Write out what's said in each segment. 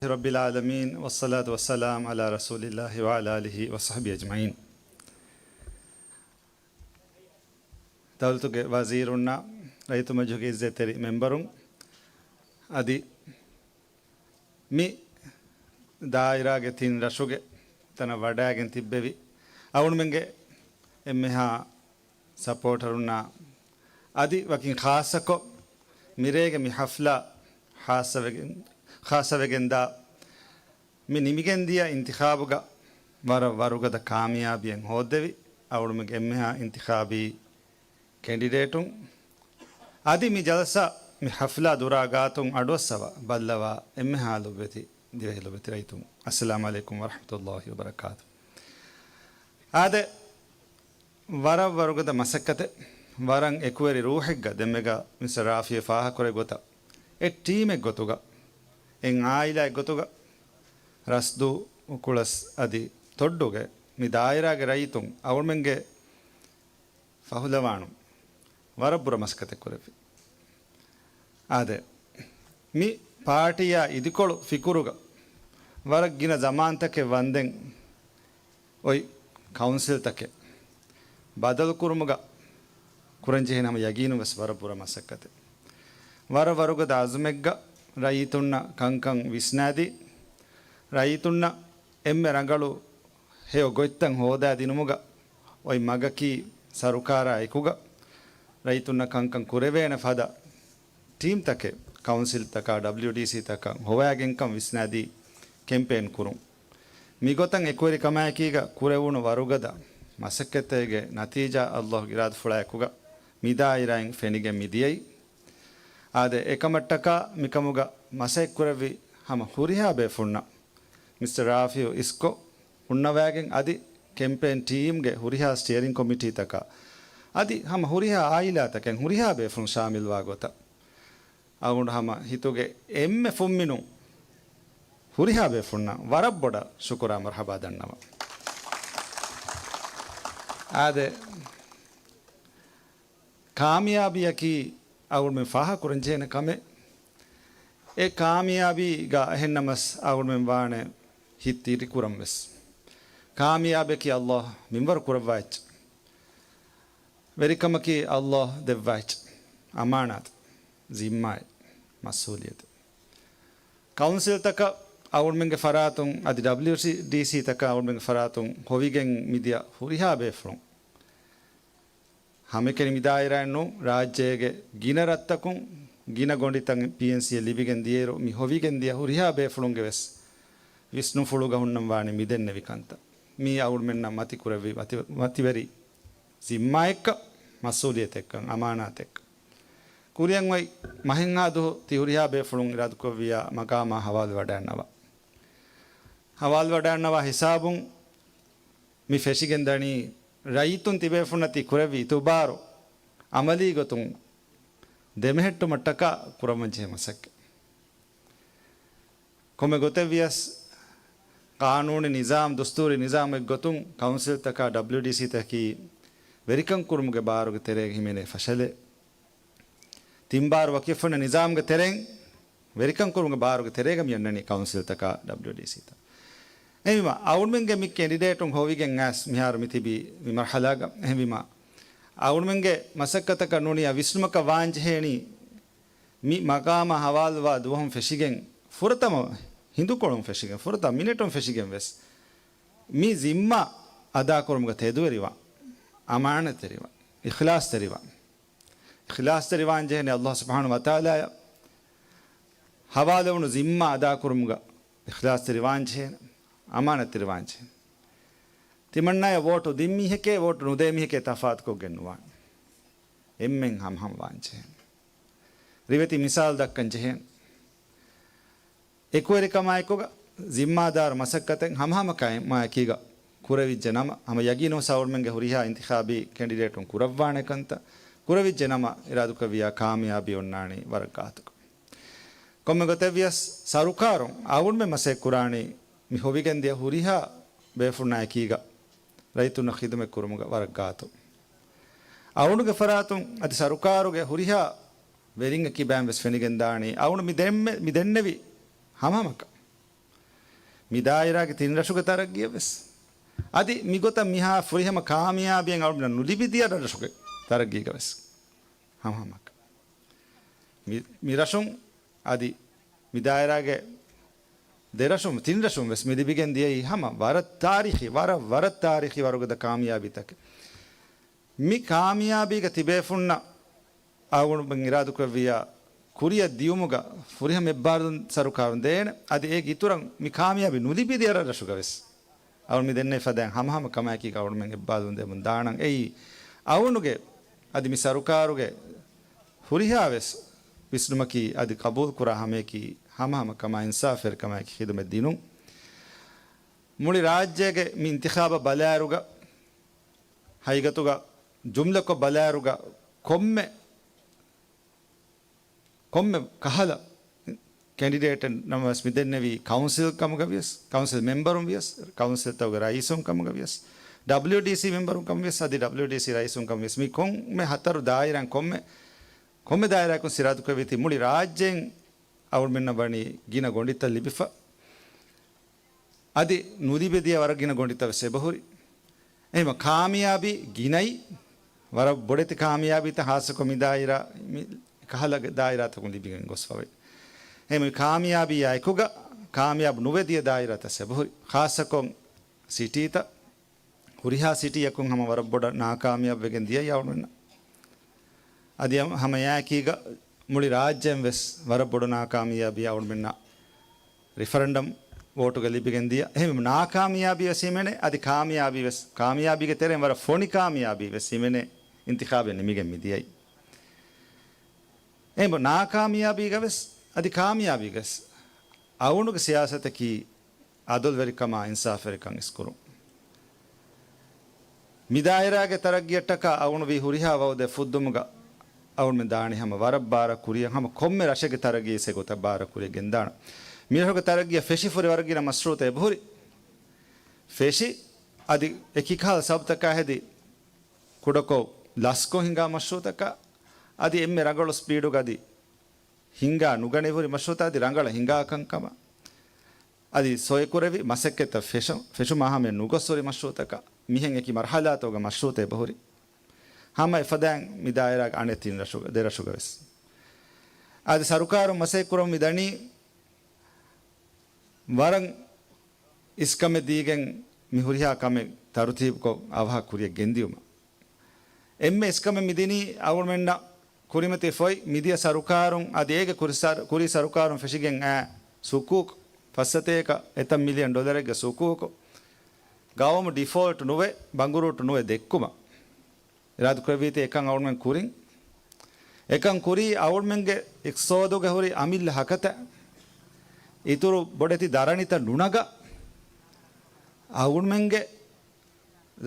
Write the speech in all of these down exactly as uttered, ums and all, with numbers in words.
رب العالمين، والصلاة والسلام على رسول الله وعلى آله وصحبه أجمعين. ދައުލަތުގެ ވަޒީރުންނާ، ރައްޔިތު މަޖިލީހުގެ އިއްޒަތްތެރި މެމްބަރުން، އަދި މި ދާއިރާގެ ތިން ރަށުގެ ތަނަށް ވަޑައިގެން ތިއްބެވި އަޅުގަނޑުމެންގެ އެންމެހާ ސަޕޯޓަރުންނާ، އަދި ވަކިން ޚާއްޞަކޮށް މިރޭގެ މި ޙަފްލާ ޚާއްޞަވެގެން، ޚާއްޞަވެގެންދާ މި ނިމިގެންދިޔަ އިންތިޚާބުގަ ވަރަށް ވަރުގަދަ ކާމިޔާބީއެއް ހޯއްދެވި އަޅުގަނޑުމެންގެ އެންމެހާ އިންތިޚާބީ ކެންޑިޑޭޓުން، އަދި މި ޖަލްސާ މި ޙަފްލާ ދުރާ ގާތުން އަޑުއައްސަވާ ބައްލަވާ އެންމެހާ ލޮބުވެތި ދިވެހި ލޮބުވެތި ރައްޔިތުން، އައްސަލާމު ޢަލައިކުމް ވަރަޙްމަތުﷲި ވަބަރަކާތު. އާދެ، ވަރަށް ވަރުގަދަ މަސައްކަތެއް، ވަރަށް އެކުވެރި ރޫޙެއްގަ ދެންމެގަ މިސްޓަރ ރާފިޢު ފާހަގަކުރޭ ގޮތަށް، އެއް ޓީމެއް ގޮތުގަ، އެއް ޢާއިލާއެއް ގޮތުގަ، ރަސްދޫ، ކުޅަސް އަދި ތޮއްޑުގެ މި ދާއިރާގެ ރައްޔިތުން އަޅުމެންގެ ފަހުލަވާނު ވަރަށް ބުރަ މަސައްކަތެއް ކުރެއްވި. އާދެ، މި ޕާޓީއާ އިދިކޮޅު ފިކުރުގަ ވަރަށް ގިނަ ޒަމާންތަކެއް ވަންދެން އޮތް ކައުންސިލްތަކެއް ބަދަލުކުރުމުގަ ކުރަންޖެހޭނެ ހަމަ ޔަގީނުން ވެސް ވަރަށް ބުރަ މަސައްކަތެއް. ވަރަށް ވަރުގަދަ އަޒުމެއްގަ ރައްޔިތުންނަށް ކަންކަން ވިސްނާދީ، ރައްޔިތުންނަށް އެންމެ ރަނގަޅު ހެޔޮ ގޮތްތައް ހޯދާ ދިނުމުގަ އޮތް މަގަކީ ސަރުކާރާ އެކުގަ ރައްޔިތުންނަށް ކަންކަން ކުރެވޭނެ ފަދަ ޓީމްތަކެއް، ކައުންސިލްތަކާ، ޑަބްލިޔުޑީސީތަކަށް ހޮވާގެންކަން ވިސްނާދީ ކެމްޕޭން ކުރުން. މިގޮތަށް އެކުވެރިކަމާއެކީގަ ކުރެވުނު ވަރުގަދަ މަސައްކަތްތަކެއްގެ ނަތީޖާ ﷲ ގެ އިރާދަފުޅާ އެކުގަ މިދާއިރާއިން ފެނިގެން މިދިޔައީ. އާދެ، އެކަމަށްޓަކާ މިކަމުގަ މަސައްކަތްކުރެއްވި ހަމަ ހުރިހާ ބޭފުޅުންނަށް މިސްޓަރ ރާފިޢު އިސްކޮށް ހުންނަވައިގެން އަދި ކެމްޕޭން ޓީމްގެ ހުރިހާ ސްޓިއަރިން ކޮމިޓީތަކާ އަދި ހަމަ ހުރިހާ އާއިލާތަކެއް ހުރިހާ ބޭފުޅުން ޝާމިލްވާ ގޮތަށް އަޅުގަނޑު ހަމަ ހިތުގެ އެންމެ ފުންމިނުން ހުރިހާ ބޭފުޅުންނަށް ވަރަށް ބޮޑަށް ޝުކުރާ މަރްޙަބާ ދަންނަވަން. އާދެ، ކާމިޔާބީއަކީ އަޅުގަނޑުމެން ފާހަގަކުރަންޖެހޭނެ ކަމެއް. އެ ކާމިޔާބީގަ އެހެންނަމަސް އަޅުގަނޑުމެން ވާނެ ހިތް ތިރިކުރަން ވެސް. ކާމިޔާބެކީ ﷲ މިންވަރު ކުރައްވާ އެއްޗެއް. ވެރިކަމަކީ ﷲ ދެއްވާ އެއްޗެއް، އަމާނާތެއް، ޒިންމާއެއް، މަސްއޫލިއްޔަތެއް. ކައުންސިލްތަކަށް އަޅުގަނޑުމެންގެ ފަރާތުން އަދި ޑަބްލިޔުޑީސީތަކަށް އަޅުގަނޑުމެންގެ ފަރާތުން ހޮވިގެން މިދިޔަ ހުރިހާ ބޭފުޅުން، ހަމައެކަނި މި ދާއިރާއެއް ނޫން، ރާއްޖޭގެ ގިނަ ރަށްތަކުން ގިނަ ގޮނޑިތައް ޕީއެންސީއަށް ލިބިގެން ދިޔައިރު، މި ހޮވިގެން ދިޔަ ހުރިހާ ބޭފުޅުންގެ ވެސް ވިސްނުފުޅުގަ ހުންނަން ވާނެ މި ދެންނެވި ކަންތައް. މީ އަޅުގަނޑުމެންނަށް މަތި ކުރެއްވި މަތި-، މަތިވެރި ޒިންމާއެއްކަން، މަސްއޫލިއްޔަތެއްކަން، އަމާނާތެއްކަން. ކުރިއަށް އޮތް މަހެއްހާ ދުވަހު ތި ހުރިހާ ބޭފުޅުން އިރާދަކުރެއްވިއްޔާ މަގާމާ ހަވާލުވަޑައިގަންނަވާ. ހަވާލުވަޑައިގަންނަވާ ހިސާބުން މި ފެށިގެން ދަނީ ރައްޔިތުން ތިބޭފުޅުންނަށް ތި ކުރެއްވި އިތުބާރު އަމަލީ ގޮތުން ދެމެހެއްޓުމަށްޓަކާ ކުރަމުންޖެހޭ މަސައްކަތް. ކޮންމެ ގޮތެއް ވިޔަސް، ޤާނޫނީ ނިޒާމް، ދުސްތޫރީ ނިޒާމެއް ގޮތުން ކައުންސިލްތަކާ ޑަބްލިޔުޑީސީތަކީ ވެރިކަން ކުރުމުގެ ބާރުގެ ތެރޭގަ ހިމެނޭ ފަށަލެއް. ތިން ބާރު ވަކިވެފަ ހުންނަ ނިޒާމްގެ ތެރެއިން ވެރިކަން ކުރުމުގެ ބާރުގެ ތެރޭގަ މި އޮންނަނީ ކައުންސިލްތަކާ ޑަބްލިޔުޑީސީތައް. އެހެންވީމަ، އަޅުގަނޑުމެންގެ މި ކެންޑިޑޭޓުން ހޮވިގެން އައިސް މިހާރު މި ތިބީ މި މަރްޙަލާގަ. އެހެންވީމަ، އަޅުގަނޑުމެންގެ މަސައްކަތަކަށް ނޫނީ ވިސްނުމަކަށް ވާންޖެހޭނީ، މި މަގާމާ ހަވާލުވާ ދުވަހުން ފެށިގެން ފުރަތަމަ ހިނދުކޮޅުން ފެށިގެން، ފުރަތަމަ މިނެޓުން ފެށިގެން ވެސް މި ޒިންމާ އަދާކުރުމުގަ ތެދުވެރިވާން، އަމާނަތްތެރިވާން، އިޚްލާޞްތެރިވާން. އިޚްލާޞްތެރިވާން ޖެހޭނެ ﷲ ސުބްޙާނަހޫ ވަތަޢާލާއަށް ހަވާލުވުނު ޒިންމާ އަދާކުރުމުގަ އިޚްލާޞްތެރިވާން ޖެހޭނެ، އަމާނަތްތެރިވާން ޖެހޭނެ. ތިމަންނާޔަށް ވޯޓު ދިން މީހެކޭ، ވޯޓު ނުދޭ މީހެކޭ ތަފާތުކޮށްގެން ނުވާނެ. އެންމެން ހަމަހަމަ ވާން ޖެހޭނެ. ރިވެތި މިސާލު ދައްކަން ޖެހޭނެ. އެކުވެރިކަމާއެކުގަ ޒިންމާދާރު މަސައްކަތެއް ހަމަހަމަކަމާއެކީގަ ކުރެވިއްޖެ ނަމަ، ހަމަ ޔަގީނުވެސް އަޅުގަނޑުމެންގެ ހުރިހާ އިންތިޚާބީ ކެންޑިޑޭޓުން ކުރައްވާނެ ކަންތައް ކުރެވިއްޖެ ނަމަ، އިރާދަކުރެއްވިއްޔާ ކާމިޔާބީ އޮންނާނީ ވަރަށް ގާތުގަ. ކޮންމެ ގޮތެއްވިޔަސް، ސަރުކާރުން އަޅުގަނޑުމެން މަސައްކަތް ކުރާނީ މި ހޮވިގެންދިޔަ ހުރިހާ ބޭފުޅުންނާއެކީގަ ރައްޔިތުންނަށް ޚިދުމަތް ކުރުމުގަ ވަރަށް ގާތު. އަޅުގަނޑުގެ ފަރާތުން އަދި ސަރުކާރުގެ ހުރިހާ ވެރިންގެ ކިބައިން ވެސް ފެނިގެންދާނީ، އަޅުގަނޑު މި ދެންމެ-، މި ދެންނެވި ހަމަހަމަކަން. މި ދާއިރާގެ ތިން ރަށުގެ ތަރައްގީއަށް ވެސް. އަދި މިގޮތަށް މިހާ ފުރިހަމަ ކާމިޔާބީއެއް އަޅުގަނޑަށް ނުލިބި ދިޔަ ރަށުގެ ތަރައްގީގަ ވެސް. ހަމަހަމަކަށް. މި، މި ރަށުން އަދި މި ދާއިރާގެ ދެ ރަށުން، ތިން ރަށުން ވެސް މި ލިބިގެން ދިޔައީ ހަމަ ވަރަށް ތާރީޚީ، ވަރަށް، ވަރަށް ތާރީޚީ ވަރުގަދަ ކާމިޔާބީތަކެއް. މި ކާމިޔާބީގަ ތިބޭފުންނަށް އަޅުގަނޑުމެން އިރާދަކުރެއްވިއްޔާ، ކުރިއަށް ދިޔުމުގަ ފުރިހަމަ އެއްބާރުލުން ސަރުކާރުން ދޭނެ. އަދި އޭގެ އިތުރަށް މި ކާމިޔާބީ ނުލިބި ދިޔަ ރަށްރަށުގަ ވެސް އަޅުގަނޑު މި ދެންނެވި ފަދައިން ހަމަހަމަ ކަމާއެކީގަ އަޅުގަނޑުމެން އެއްބާރުލުން ދެމުން ދާނަން. އެއީ އަޅުގަނޑުގެ އަދި މި ސަރުކާރުގެ ހުރިހާ ވެސް ވިސްނުމަކީ އަދި ޤަބޫލުކުރާ ހަމަޔަކީ ހަމަހަމަ ކަމާ އިންސާފުވެރިކަމާއެކީ ޚިދުމަތް ދިނުން. މުޅި ރާއްޖޭގެ މި އިންތިޚާބަށް ބަލާއިރުގަ، ހަގީގަތުގަ ޖުމްލަކޮށް ބަލާއިރުގަ ކޮންމެ، ކޮންމެ ކަހަލަ ކެންޑިޑޭޓެއް ނަމަވެސް މި ދެންނެވީ ކައުންސިލް ކަމުގަ ވިޔަސް، ކައުންސިލް މެމްބަރުން ވިޔަސް، ކައުންސިލްތަކުގެ ރައީސުން ކަމުގަ ވިޔަސް، ޑަބްލިއުޑީސީ މެމްބަރުން ކަމުގަ ވިޔަސް، އަދި ޑަބްލިއުޑީސީ ރައީސުން ކަމުގަ ވިޔަސް، މި ކޮންމެ ހަތަރު ދާއިރާއިން ކޮންމެ، ކޮންމެ ދާއިރާއަކުން ސިރާދުކުރެއްވީތީ މުޅި ރާއްޖެއިން އަޅުގަނޑުމެންނަށް ވަނީ ގިނަ ގޮނޑިތައް ލިބިފަ. އަދި ނުލިބިދިޔަ ވަރަށް ގިނަ ގޮނޑިތައް ވެސް އެބަހުރި. އެހެންވީމަ ކާމިޔާބީ ގިނައީ، ވަރަށް ބޮޑެތި ކާމިޔާބީތައް ޚާއްޞަކޮށް މި ދާއިރާ، މި ކަހަލަ ދާއިރާތަކުން ލިބިގެން ގޮސްފަވޭ. އެހެންވީމަ މި ކާމިޔާބީއާ އެކުގަ ކާމިޔާބު ނުވެ ދިޔަ ދާއިރާތައް ވެސް އެބަހުރި. ޚާއްޞަކޮށް ސިޓީތައް، ހުރިހާ ސިޓީއަކުން ހަމަ ވަރަށް ބޮޑަށް ނާކާމިޔާބު ވެގެން ދިޔައީ އަޅުގަނޑުމެންނަށް. އަދި ހަމަ އެއާއެކީގަ މުޅި ރާއްޖެއިން ވެސް ވަރަށް ބޮޑު ނާކާމިޔާބީ އަޅުގަނޑުމެންނަށް ރިފަރެންޑަމް ވޯޓުގަ ލިބިގެން ދިޔަ. އެހެންވީމަ ނާކާމިޔާބީ ވެސް ހިމެނޭ، އަދި ކާމިޔާބީ ވެސް، ކާމިޔާބީގެ ތެރެއިން ވަރަށް ފޮނި ކާމިޔާބީ ވެސް ހިމެނޭ އިންތިޚާބެއް ނިމިގެން މި ދިޔައީ. އެހެންވީމަ ނާކާމިޔާބީގަ ވެސް އަދި ކާމިޔާބީގަ ވެސް އަޅުގަނޑުގެ ސިޔާސަތަކީ އަދުލުވެރިކަމާ އިންސާފުވެރިކަން އިސްކުރުން. މި ދާއިރާގެ ތަރައްގީއަށްޓަކާ އަޅުގަނޑު ވީ ހުރިހާ ވައުދެއް ފުއްދުމުގަ އަޅުގަނޑުމެން ދާނީ ހަމަ ވަރަށް ބާރަށް ކުރިއަށް ހަމަ ކޮންމެ ރަށެއްގެ ތަރައްގީ އެއްގޮތަށް ބާރަށް ކުރިއަށް ގެންދާނަން. މި ރަށުގެ ތަރައްގީއަށް ފެށި ފުރި ވަރަށް ގިނަ މަޝްރޫއުތައް އެބަހުރި. ފެށި އަދި އެކި ކަހަލަ ސަބަބުތަކާ ހެދި ކުޑަކޮށް ލަސްކޮށް ހިނގާ މަޝްރޫއުތަކާ އަދި އެންމެ ރަނގަޅު ސްޕީޑުގަ އަދި ހިނގާ ނުގަނެވި ހުރި މަޝްރޫއުތައް އަދި ރަނގަޅަށް ހިނގާ ކަންކަމަށް އަދި ސޮއިކުރެވި މަސައްކަތްތައް ފެށު-، ފެށުމާ ހަމަޔަށް ނުގޮސް ހުރި މަޝްރޫއުތަކަށް މިހެން އެކި މަރުހަލާތަކުގަ މަޝްރޫއުތައް އެބަހުރި. ހަމަ އެފަދައިން މި ދާއިރާގެ އަނެއް ތިން ރަށުގަ، ދެ ރަށުގަ ވެސް. އަދި ސަރުކާރުން މަސައްކަތް ކުރަމުން މި ދަނީ ވަރަށް އިސްކަމެއް ދީގެން މި ހުރިހާ ކަމެއް ތަރުތީބުކޮށް އަވަހަށް ކުރިއަށް ގެންދިއުމަށް. އެންމެ އިސްކަމެއް މިދިނީ އަޅުގަނޑުމެންނަށް ކުރިމަތި ފޮތް މިދިޔަ ސަރުކާރުން އަދި އޭގެ ކުރި ސަރު-، ކުރީ ސަރުކާރުން ފެށިގެން އައި ސުކޫކް ފައްސަތޭކަ އެތައް މިލިއަން ޑޮލަރެއްގެ ސުކޫކު ގައުމު ޑިފޯލްޓް ނުވެ، ބަނގުރޫޓު ނުވެ ދެއްކުމަށް އިރާދަކުރެއްވީތީ އެކަން އަޅުގަނޑުމެން ކުރިން. އެކަން ކުރީ އަޅުގަނޑުމެންގެ އިޤްތިޞާދުގަ ހުރި އަމިއްލަ ހަކަތަ އިތުރު ބޮޑެތި ދަރަނިތައް ނުނަގަ، އަޅުގަނޑުމެންގެ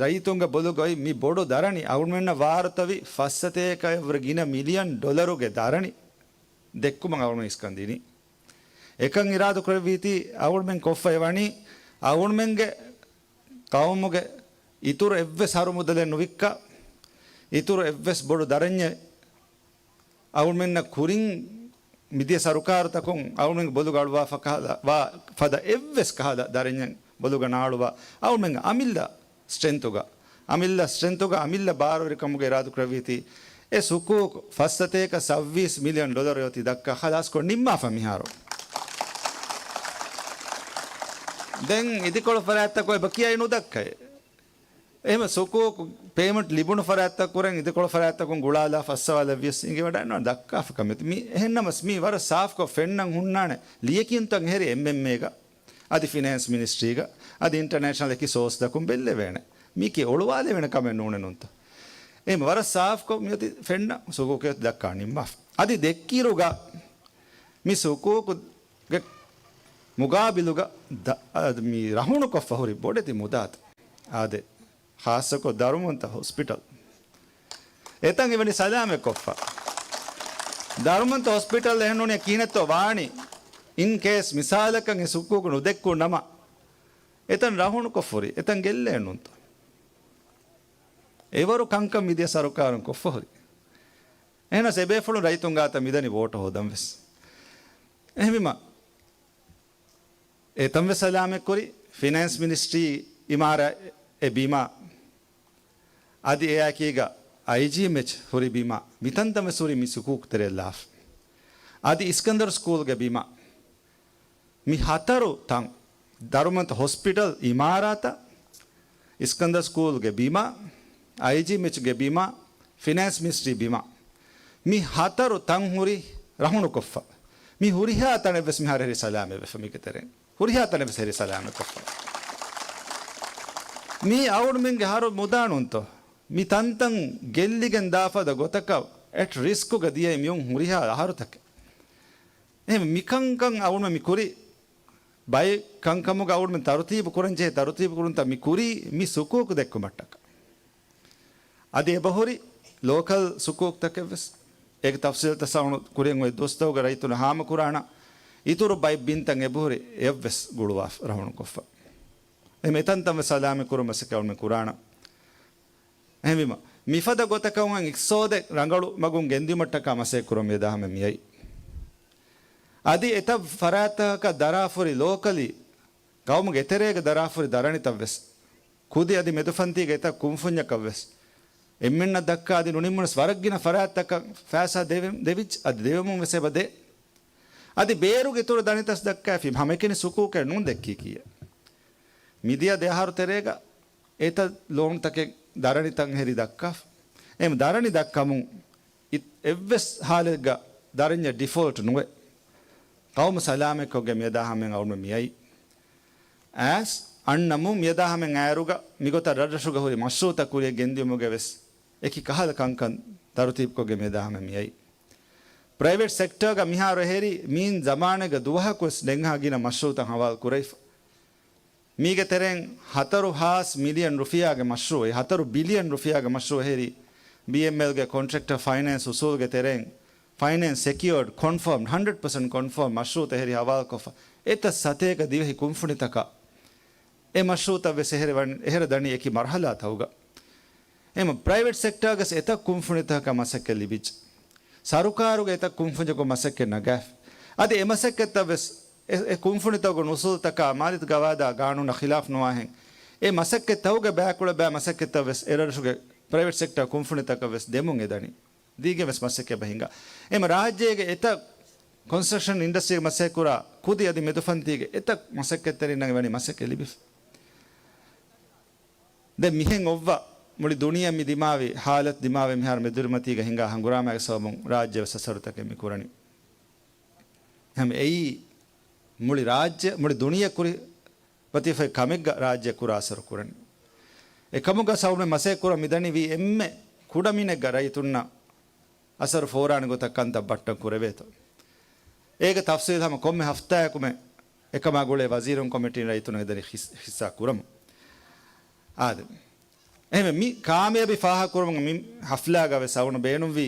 ރައްޔިތުންގެ ބޮލުގައި މި ބޮޑު ދަރަނި އަޅުގަނޑުމެންނަށް ވާރުތަވި ފައްސަތޭކައަށްވުރެ ގިނަ މިލިއަން ޑޮލަރުގެ ދަރަނި ދެއްކުމަށް އަޅުގަނޑު އިސްކަން ދިނީ. އެކަން އިރާދަކުރެއްވީތީ އަޅުގަނޑުމެން ކޮށްފައި ވަނީ އަޅުގަނޑުމެންގެ ޤައުމުގެ އިތުރު އެއްވެސް ހަރު މުދަލެއް ނުވިއްކާ، އިތުރު އެއްވެސް ބޮޑު ދަރަންޏެއް އަޅުގަނޑުމެންނަށް ކުރިން މިދިޔަ ސަރުކާރުތަކުން އަޅުގަނޑުމެންގެ ބޮލުގަ އަޅުވާފަ ކަހަލަ ވާ ފަދަ އެއްވެސް ކަހަލަ ދަރަންޏެއް ބޮލުގަ ނާޅުވާ އަޅުގަނޑުމެންގެ އަމިއްލަ ސްޓްރެންތުގަ، އަމިއްލަ ސްޓްރެންތުގަ، އަމިއްލަ ބާރުވެރިކަމުގަ އިރާދަކުރެއްވީތީ އެ ސުކޫކު ފައްސަތޭކަ ސައްވީސް މިލިއަން ޑޮލަރު އޮތީ ދައްކާ ޚަލާސްކޮށް ނިންމާފަ މިހާރު. ދެން އިދިކޮޅު ފަރާތްތަކުން އެބަ ކިޔައި ނުދައްކައޭ. އެހެން ސުކޫކު ޕޭމަންޓް ލިބުނު ފަރާތްތައް ކުރަން އިދިކޮޅު ފަރާތްތަކުން ގުޅާލާ ފައްސަވާލައްވިޔަސް އިނގިވަޑައިނުވާނެ ދައްކާފަ ކަމެއް. މި އެހެންނަމަސް މީ ވަރަށް ސާފްކޮށް ފެންނަން ހުންނާނެ ލިޔެކިޔުންތައް އެހެރި އެމްއެމްއޭގަ އަދި ފިނޭންސް މިނިސްޓްރީގަ އަދި އިންޓަރނޭޝަނަލް އެކި ސޯސްތަކުން ބެއްލެވޭނެ. މީކީ އޮޅުވާލެވޭނެ ކަމެއް ނޫނެއް ނޫންތަ؟ އެހެން ވަރަށް ސާފްކޮށް މިއޮތީ ފެންނަ ސުކޫކެއް ދައްކާ ނިންމާފަ. އަދި ދެއްކިއިރުގަ މި ސުކޫކުގެ މުގާބިލުގަ ދަ-، އަ، މި ރަހުނުކޮށްފަ ހުރި ބޮޑެތި މުދާތައް އާދެ، ޚާއްޞަކޮށް ދަރުމަންތަ ހޮސްޕިޓަލް އެތަން އެވަނީ ސަލާމަތްކޮށްފަ. ދަރުމަންތަ ހޮސްޕިޓަލް އެހެންނޫނީ ކިހިނެއްތޯ ވާނީ؟ އިން ކޭސް މިސާލަކަށް އެ ސުކޫކު ނުދެއްކުން ނަމަ، އެތަން ރަހުނުކޮށްފަ ހުރި، އެތަން ގެއްލޭނުންތަ؟ އެވަރު ކަންކަން މިދިޔަ ސަރުކާރުން ކޮށްފަ ހުރި. އެހެނަސް އެބޭފުޅުން ރައްޔިތުން ގާތަށް މިދަނީ ވޯޓު ހޯދަން ވެސް. އެހެންވީމަ، އެތަން ވެސް ސަލާމަތްކުރި ފިނޭންސް މިނިސްޓްރީ އިމާރާތް އެ ބިމާ، އަދި އެއާއެކީގަ އައިޖީ މެޗް ހުރި ބިމާ، މިތަންތަން ވެސް ހުރި މި ސުކޫކު ތެރެއިން ލާފަ. އަދި އިސްކަންދަރު ސްކޫލްގެ ބިމާ، މި ހަތަރު ތަން، ދަރުމަތު ހޮސްޕިޓަލް އިމާރާތަށް، އިސްކަންދަރު ސްކޫލްގެ ބިމާ، އައިޖީ މެޗުގެ ބިމާ، ފިނޭންސް މިނިސްޓްރީ ބިމާ، މި ހަތަރު ތަން ހުރި ރަހުނުކޮށްފަ. މި ހުރިހާ ތަނެއް ވެސް މިހާރު ހެރި ސަލާމަތް ވެފަ މީގެ ތެރެއިން. ހުރިހާ ތަނެއް ވެސް ހެރި ސަލާމަތްކޮށްފަ. މީ އަޅުގަނޑުމެންގެ އަހަރު މުދާނުންތޯ؟ މި ތަންތަން ގެއްލިގެން ދާފަދަ ގޮތަކަށް އެޓް ރިސްކުގަ ދިޔައީ މިއޮން ހުރިހާ އަހަރުތަކެއް. އެހެން މިކަންކަން އަޅުގަނޑުމެން މި ކުރީ ބައެއް ކަންކަމުގަ އަޅުގަނޑުމެން ތަރުތީބު ކުރަން ޖެހޭ ތަރުތީބު ކުރުންތައް މި ކުރީ މި ސުކޫކު ދެއްކުމަށްޓަކަ. އަދި އެބަހުރި ލޯކަލް ސުކޫކުތަކެއް ވެސް. އޭގެ ތަފްސީލްތައް ސައުނު ކުރިން އޮތް ދުވަސްތަކުގަ ރައްޔިތުން ހާމަކުރާނަ އިތުރު ބައެއް ބިންތައް އެބަހުރި އެއަށްވެސް ގުޅުވާ ރަހުނުކޮށްފަ. އެ މިތަންތަން ވެސް ސަލާމަތް ކުރުމަށް ސެކެވުމެ ކުރާނަ. އެހެންވީމަ، މިފަދަ ގޮތަކަށް އިޤްތިޞާދެއް ރަނގަޅު މަގުން ގެންދިއުމަށްޓަކާ މަސައްކަތް ކުރަން މިއަދާ ހަމަ މިއައީ. އަދި އެތައް ފަރާތްތަކަކަށް ދަރާފުރި ލޯކަލީ، ގައުމުގެ އެތެރޭގަ ދަރާފުރި ދަރަނިތައް ވެސް، ކުދި އަދި މެދުފަންތީގެ އެތައް ކުންފުންޏަކަށް ވެސް، އެންމެންނަށް ދައްކާ އަދި ނުނިމުނަސް ވަރަށް ގިނަ ފަރާތްތަކަށް ފައިސާ ދެވެ-، ދެވިއްޖެ އަދި ދެވެމުން ވެސް އެބަ ދޭ. އަދި ބޭރުގެ އިތުރު ދަނޑިތައް ދައްކާފި ހަމައެކަނި ސުކޫކެއް ނޫން ދެއްކީކީއެއް. މިދިޔަ ދެ އަހަރު ތެރޭގަ އެތައް ލޯންތަކެއް ދަރަނިތައް ހެރި ދައްކާފަ. އެ ދަރަނި ދައްކަމުން އި-، އެއްވެސް ހާލެއްގަ ދަރަންޏެއް ޑިފޯލްޓް ނުވެ، ޤައުމު ސަލާމަތްކޮށްގެން މިއަދާ ހަމައިން އަޅުގަނޑުމެން މިއައީ. އައިސް އަންނަމުން މިއަދާ ހަމައިން އައިރުގަ މިގޮތަށް ރަށްރަށުގަ ހުރި މަޝްރޫޢުތައް ކުރިއަށް ގެންދިއުމުގަ ވެސް އެކި ކަހަލަ ކަންކަން ތަރުތީބުކޮށްގެން މިއަދާ ހަމައިން މިއައީ. ޕްރައިވެޓް ސެކްޓާގަ މިހާރު އެހެރީ މިއިން ޒަމާނެއްގަ ދުވަހަކު ވެސް ނެގިހާ ގިނަ މަޝްރޫޢުތައް ހަވާލު ކުރެވިފަ. މީގެ ތެރެއިން ހަތަރު ހާސް މިލިއަން ރުފިޔާގެ މަޝްރޫޢެއް، ހަތަރު ބިލިއަން ރުފިޔާގެ މަޝްރޫޢު ހެރި، ބީއެމްއެލްގެ ކޮންޓްރެކްޓަރ ފައިނޭންސް އުސޫލުގެ ތެރެއިން ފައިނޭންސް ސެކިއޯޑް، ކޮންފާމްޑް، ހަންޑްރެޑް ޕަސެންޓް ކޮންފާމް މަޝްރޫޢުތައް ހެރި ހަވާލުކޮށްފަ، އެތައް ސަތޭކަ ދިވެހި ކުންފުނިތަކަށް އެ މަޝްރޫޢުތައް ވެސް އެހެރެ ވަން-، އެހެރަ ދަނީ އެކި މަރުޙަލާތަކުގަ. އެމަ ޕްރައިވެޓް ސެކްޓާގަސް އެތައް ކުންފުނިތަކަށް މަސައްކަތް ލިބިއްޖެ. ސަރުކާރުގެ އެތައް ކުންފުނިތަކުން މަސައްކަތް ނަގާފި. އަދި އެ މަސައްކަތްތައް ވެސް އެ، އެ ކުންފުނިތަކު އުސޫލުތަކާ މާލީ ގަވާއިދާ ގާނޫނާ ޚިލާފް ނުވާހެން، އެ މަސައްކަތްތަކުގެ ބައިކުޅަ ބައި މަސައްކަތްތައް ވެސް އެ ރަށުގެ ޕްރައިވެޓް ސެކްޓާ ކުންފުނިތަކަށް ވެސް ދެމުން އެދަނީ. ދީގެން ވެސް މަސައްކަތް ބަހިނގާ. އެމަ ރާއްޖޭގެ އެތައް ކޮންސްޓްރަކްޝަން އިންޑަސްޓްރީގެ މަސައްކަތް ކުރާ ކުދި އަދި މެދުފަންތީގެ އެތައް މަސައްކަތްތެރިންނަށް ވަނީ މަސައްކަތް ލިބިފަ. ދެން މިހެން އޮއްވާ މުޅި ދުނިޔެ މި ދިމާވި ހާލަތު ދިމާވެ މިހާރު މެދުކުރިމަތީގަ ހިނގާ ހަނގުރާމައިގެ ސަބަބުން ރާއްޖެ ވެސް އަސަރުތަކެއް މި ކުރަނީ. ހަމަ އެއީ މުޅި ރާއްޖެ، މުޅި ދުނިޔެ ކުރި ވަތިފައި ކަމެއްގަ ރާއްޖެ ކުރާ އަސަރު ކުރަނީ. އެކަމުގަ ސައުނު މަސައްކަތް ކުރަން މިދަނީ ވީ އެންމެ ކުޑަމިނެއްގަ ރައްޔިތުންނަށް އަސަރު ފޯރާނެ ގޮތަށް ކަންތައް ބައްޓަން ކުރެވޭތޯ. އޭގެ ތަފްސީލް ހަމަ ކޮންމެ ހަފްތާއަކުމެ އެކަމާ ގުޅޭ ވަޒީރުން ކޮމިޓީން ރައްޔިތުން އެދަނީ ހިސް-، ހިއްސާ ކުރަމު. އާދެ. އެހެން މި ކާމިޔާބީ ފާހަގަކުރުމުގަ މި ހަފްލާގަ ވެސް އަޅުގަނޑު ބޭނުންވީ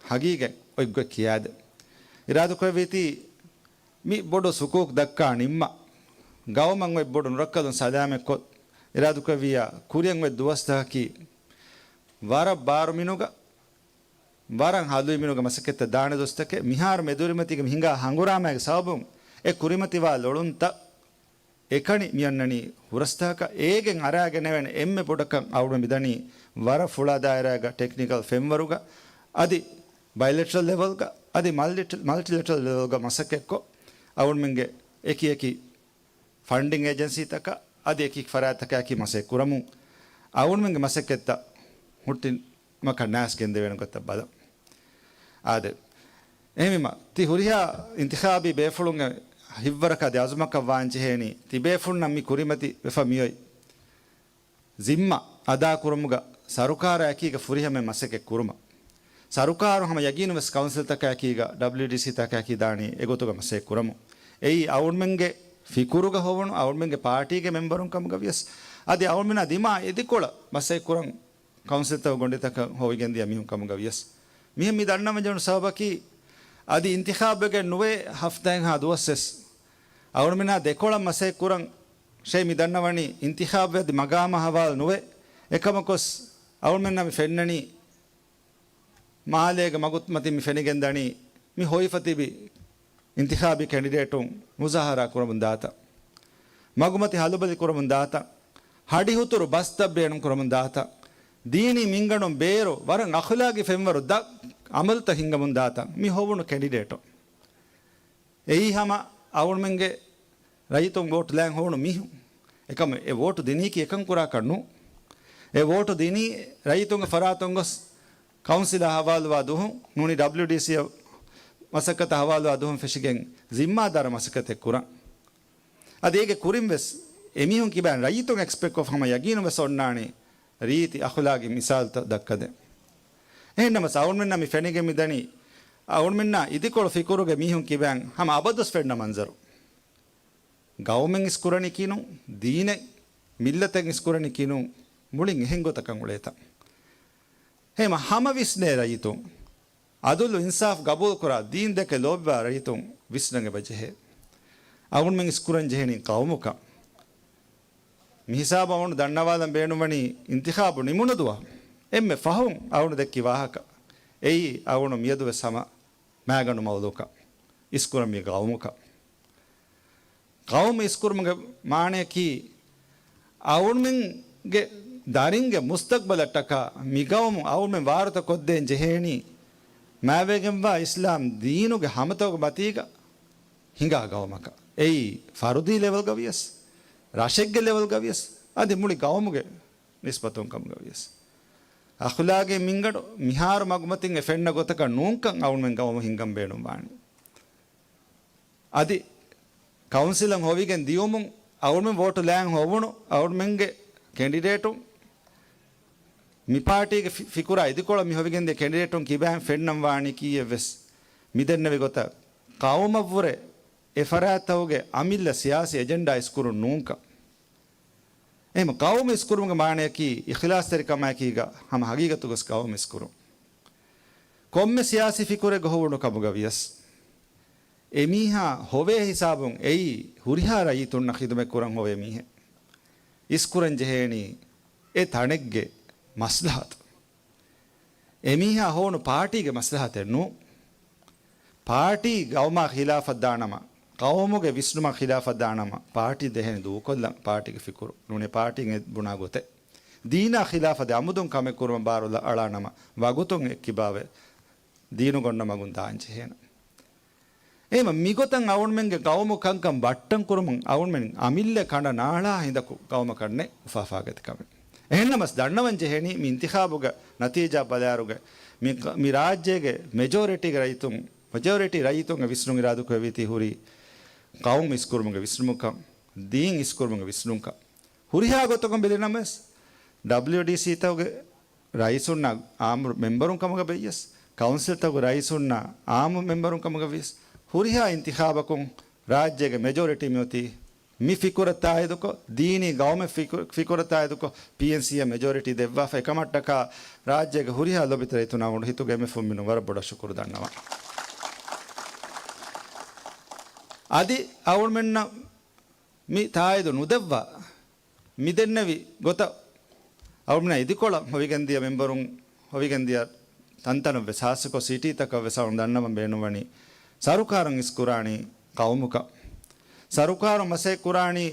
ހަގީގަތް އޮތްގޮތް ކިޔާދޭ. އިރާދަކުރެއްވީތީ މި ބޮޑު ސުކޫކު ދައްކާ ނިންމާ، ގައުމަށް އޮތް ބޮޑު ނުރައްކަލުން ސަލާމަތްކޮށް، އިރާދަކުރެއްވިއްޔާ ކުރިއަށް އޮތް ދުވަސްތަކަކީ ވަރަށް ބާރު މިނުގަ، ވަރަށް ހަލުވި މިނުގަ މަސައްކަތްތައް ދާނެ ދުވަސްތަކެއް. މިހާރު މެދުކުރިމަތީގަ މި ހިނގާ ހަނގުރާމައިގެ ސަބަބުން އެ ކުރިމަތިވާ ލޮޅުންތައް އެކަނި މިއަންނަނީ ހުރަސްތަކަށް. އޭގެން އަރާގެނެވޭނެ އެންމެ ބޮޑަކަށް އަޅުގަނޑު މިދަނީ ވަރަށް ފުޅާ ދާއިރާގަ ޓެކްނިކަލް ފެންވަރުގަ އަދި ބައިލެޓްރަލް ލެވެލްގަ އަދި މަލްޓި-، މަލްޓިލެޓްރަލް ލެވެލްގަ މަސައްކަތްކޮށް، އަޅުގަނޑުމެންގެ އެކި އެކި ފަންޑިން އޭޖެންސީތަކަށް އަދި އެކި ފަރާތްތަކާއެކީ މަސައްކަތް ކުރަމުން، އަޅުގަނޑުމެންގެ މަސައްކަތްތައް ހުއްޓި މަކަށް ނާސް ގެންދެވޭނެ ގޮތަށް ބަލަން. އާދެ. އެހެންވީމަ، ތި ހުރިހާ އިންތިޚާބީ ބޭފުޅުންގެ ހިތްވަރަކަށް އަދި އަޒުމަކަށް ވާން ޖެހޭނީ، ތި ބޭފުޅުންނަށް މި ކުރިމަތި ވެފަ މިއޮތް ޒިންމާ އަދާކުރުމުގަ ސަރުކާރާއެކީގަ ފުރިހަމަ މަސައްކަތް ކުރުމަށް. ސަރުކާރު ހަމަ ޔަގީނު ވެސް ކައުންސިލްތަކާއެކީގަ، ޑަބްލިއުޑީސީތަކާއެކީ ދާނީ އެގޮތުގަ މަސައްކަތް ކުރަމުން. އެއީ އަޅުގަނޑުމެންގެ ފިކުރުގަ ހޮވުނު، އަޅުގަނޑުމެންގެ ޕާޓީގެ މެމްބަރުން ކަމުގަ ވިޔަސް، އަދި އަޅުގަނޑުމެންނާ ދިމާ އެދިކޮޅަށް މަސައްކަތް ކުރަން ކައުންސިލްތަކު ގޮނޑިތަކަށް ހޮވިގެންދިޔަ މީހުން ކަމުގަ ވިޔަސް، މިހެން މި ދަންނަވަންޖެހުނު ސަބަބަކީ، އަދި އިންތިޚާބުވެގެން ނުވޭ ހަފްތާއެއްހާ ދުވަސްވެސް އަޅުގަނޑުމެންނާ ދެކޮޅަށް މަސައްކަތް ކުރަން ޝޭ މި ދަންނަވަނީ އިންތިޚާބުވެ އަދި މަގާމާ ހަވާލު ނުވޭ. އެކަމަކުވެސް އަޅުގަނޑުމެންނަށް މި ފެންނަނީ، މާލޭގެ މަގުމަތިން މި ފެނިގެންދަނީ، މި ހޮވިފަ ތިބި އިންތިޚާބީ ކެންޑިޑޭޓުން މުޒާހަރާ ކުރަމުން ދާތަން. މަގުމަތި ހަލުބަލި ކުރަމުން ދާތަން، ހަޑިހުތުރު ބަސްތައް ބޭނުން ކުރަމުން ދާތަން، ދީނީ މިންގަނޑުން ބޭރު ވަރަށް އަޚުލާގީ ފެންވަރު ދަށް އަމަލުތައް ހިންގަމުން ދާތަން މި ހޮވުނު ކެނޑިޑޭޓު. އެއީ ހަމަ އަޅުމެންގެ ރައްޔިތުން ވޯޓު ލާން ހޮވުނު މީހުން. އެކަމަ އެ ވޯޓު ދިނީކީ އެކަން ކުރާކަށް ނޫން. އެ ވޯޓު ދިނީ ރައްޔިތުންގެ ފަރާތުން ގޮސް ކައުންސިލާ ހަވާލުވާ ދުވަހުން ނޫނީ ޑަބްލިޔުޑީސީ މަސައްކަތަށް ހަވާލުވާ ދުވަހުން ފެށިގެން ޒިންމާދާރު މަސައްކަތެއް ކުރަން. އަދި އޭގެ ކުރިން ވެސް އެމީހުން ކިބައިން ރައްޔިތުން އެކްސްޕެކްޓް ކޮށްފަ ހަމަ ޔަގީނުން ވެސް އޮންނާނީ ރީތި އަޚުލާގީ މިސާލުތައް ދައްކަދޭން. އެހެންނަމަސް އަޅުމެންނަށް މި ފެނިގެން މިދަނީ އަޅުމެންނާ އިދިކޮޅު ފިކުރުގެ މީހުން ކިބައިން ހަމަ އަބަދުވެސް ފެންނަ މަންޒަރު. ގައުމެއް އިސްކުރަނީ ކިނުން، ދީނެއް، މިއްލަތެއް އިސްކުރަނީ ކިނުން، މުޅިން އެހެން ގޮތަކަށް އުޅޭތަން. ހޭމަ ހަމަ ވިސްނޭ ރައްޔިތުން. އަދުލު އިންސާފް ގަބޫލުކުރާ ދީން ދެކެ ލޯބިވާ ރައްޔިތުން ވިސްނަން އެބަ ޖެހޭ. އަޅުމެން އިސްކުރަން ޖެހެނީ ގައުމުކަން. މިހިސާބަށް އަޅުން ދަންނަވާލަން ބޭނުންވަނީ އިންތިޚާބު ނިމުނު ދުވަހު އެންމެ ފަހުން އަޅުން ދެއްކި ވާހަކަ. އެއީ އަޅުން މިއަދުވެސް ހަމަ މާގަނޑު މައުލޫކަށް އިސްކުރަންވީ ގައުމުކަން. ގައުމު އިސްކުރުމުގެ މާނަޔަކީ، އަޅުމެންގެ ދަރިންގެ މުސްތަގްބަލަށްޓަކާ މި ގައުމު އަޅުމެން ވާރުތަ ކޮށްދޭން ޖެހޭނީ، މާތްވެގެންވާ އިސްލާމް ދީނުގެ ހަމަތަކުގެ މަތީގަ ހިނގާ ގައުމަކަށް. އެއީ ފަރުދީ ލެވެލްގަ ވިޔަސް، ރަށެއްގެ ލެވެލްގަ ވިޔަސް، އަދި މުޅި ގައުމުގެ ނިސްބަތުން ކަމުގަ ވިޔަސް. އަޚުލާގީ މިންގަނޑު މިހާރު މަގުމަތިން އެ ފެންނަ ގޮތަކަށް ނޫންކަން އަޅުމެން ގައުމު ހިންގަން ބޭނުންވާނެ. އަދި ކައުންސިލަށް ހޮވިގެން ދިޔުމުން އަޅުމެން ވޯޓު ލާން ހޮވުނު އަޅުމެންގެ ކެނޑިޑޭޓުން މި ޕާޓީގެ ފި-، ފިކުރާ އިދިކޮޅަށް މި ހޮވިގެންދިޔަ ކެނޑިޑޭޓުން ކިބައިން ފެންނަން ވާނީ ކީއެއްވެސް މިދެންނެވި ގޮތަށް ޤައުމަށްވުރެ އެ ފަރާތްތަކުގެ އަމިއްލަ ސިޔާސީ އެޖެންޑާ އިސްކުރުން ނޫންކަން. އެހެން ޤައުމު އިސްކުރުމުގެ މާނަޔަކީ އިޚްލާޞްތެރިކަމާއެކީގަ ހަމަ ހަގީގަތުގަސް ޤައުމު އިސްކުރުން. ކޮންމެ ސިޔާސީ ފިކުރެއްގަ ހޮވުނު ކަމުގަ ވިޔަސް، އެމީހާ ހޮވޭ ހިސާބުން އެއީ ހުރިހާ ރައްޔިތުންނަށް ޚިދުމަތް ކުރަން ހޮވޭ މީހެއް. އިސްކުރަން ޖެހޭނީ އެ ތަނެއްގެ މަސްލަހަތު. އެމީހާ ހޮވުނު ޕާޓީގެ މަސްލަހަތެއް ނޫން. ޕާޓީ ގައުމާ ޚިލާފަށް ދާނަމަ، ޤައުމުގެ ވިސްނުމާ ޚިލާފަށް ދާނަމަ، ޕާޓީ ދޭހެން ދޫކޮށްލަން ޕާޓީގެ ފިކުރު ނޫނޭ ޕާޓީން އެ ބުނާ ގޮތެއް. ދީނާ ޚިލާފަށް ދޭ އަމުދުން ކަމެއް ކުރުމަށް ބާރު އަޅާނަމަ، ވަގުތުން އެ ކިބާވެ ދީނުގެ އޮންނަ މަގުން ދާން ޖެހޭނެ. އެހެމަ މިގޮތަށް އަޅުމެންގެ ގައުމު ކަންކަން ބައްޓަން ކުރުމުން އަޅުމެން އަމިއްލަ ކަނޑަ ނާޅާ ހިނދަކު ގައުމަކަށް ނެތް އުފާފާގަތި ކަމެއް. އެހެންނަމަސް ދަންނަވަން ޖެހެނީ މި އިންތިޚާބުގެ ނަތީޖާ ބަލާއިރުގަ މި، މި ރާއްޖޭގެ މެޖޯރިޓީގެ ރައްޔިތުން، މެޖޯރިޓީ ރައްޔިތުންގެ ވިސްނުން އިރާދަކުރެއްވީތީ ހުރީ ޤައުމު އިސްކުރުމުގެ ވިސްނުމުކަން، ދީން އިސްކުރުމުގެ ވިސްނުންކަން. ހުރިހާ ގޮތަކުން ބެލިނަމަވެސް، ޑަބްލިޔުޑީސީތަކުގެ ރައީސުންނާ އާއްމު މެމްބަރުން ކަމުގަ ވިޔަސް، ކައުންސިލްތަކުގެ ރައީސުންނާ އާއްމު މެމްބަރުން ކަމުގަ ވިޔަސް، ހުރިހާ އިންތިޚާބަކުން ރާއްޖޭގެ މެޖޯރިޓީ މިއޮތީ މި ފިކުރަށް ތާއީދުކޮށް، ދީނީ ގައުމެއް ފިކު-، ފިކުރަށް ތާއީދުކޮށް، ޕީއެންސީއަށް މެޖޯރިޓީ ދެއްވާފަ، އެކަމަށްޓަކާ ރާއްޖޭގެ ހުރިހާ ލޮބިތެރިތުނާ އަޅުގަނޑު ހިތުގެ އެންމެ ފުންމިނުން ވަރަށް ބޮޑަށް ޝުކުރު ދަންނަވަން. އަދި އަޅުމެންނަށް މި ތާއީދު ނުދެއްވާ، މިދެންނެވި ގޮތަށް އަޅުމެންނާ އިދިކޮޅަށް ހޮވިގެންދިޔަ މެމްބަރުން، ހޮވިގެންދިޔަ ތަންތަނަށްވެސް، ހާއްސަކޮށް ސިޓީތަކަށްވެސް އަޅުން ދަންނަވަން ބޭނުންވަނީ، ސަރުކާރުން އިސްކުރާނީ ޤައުމުކަން. ސަރުކާރުން މަސައްކަތް ކުރާނީ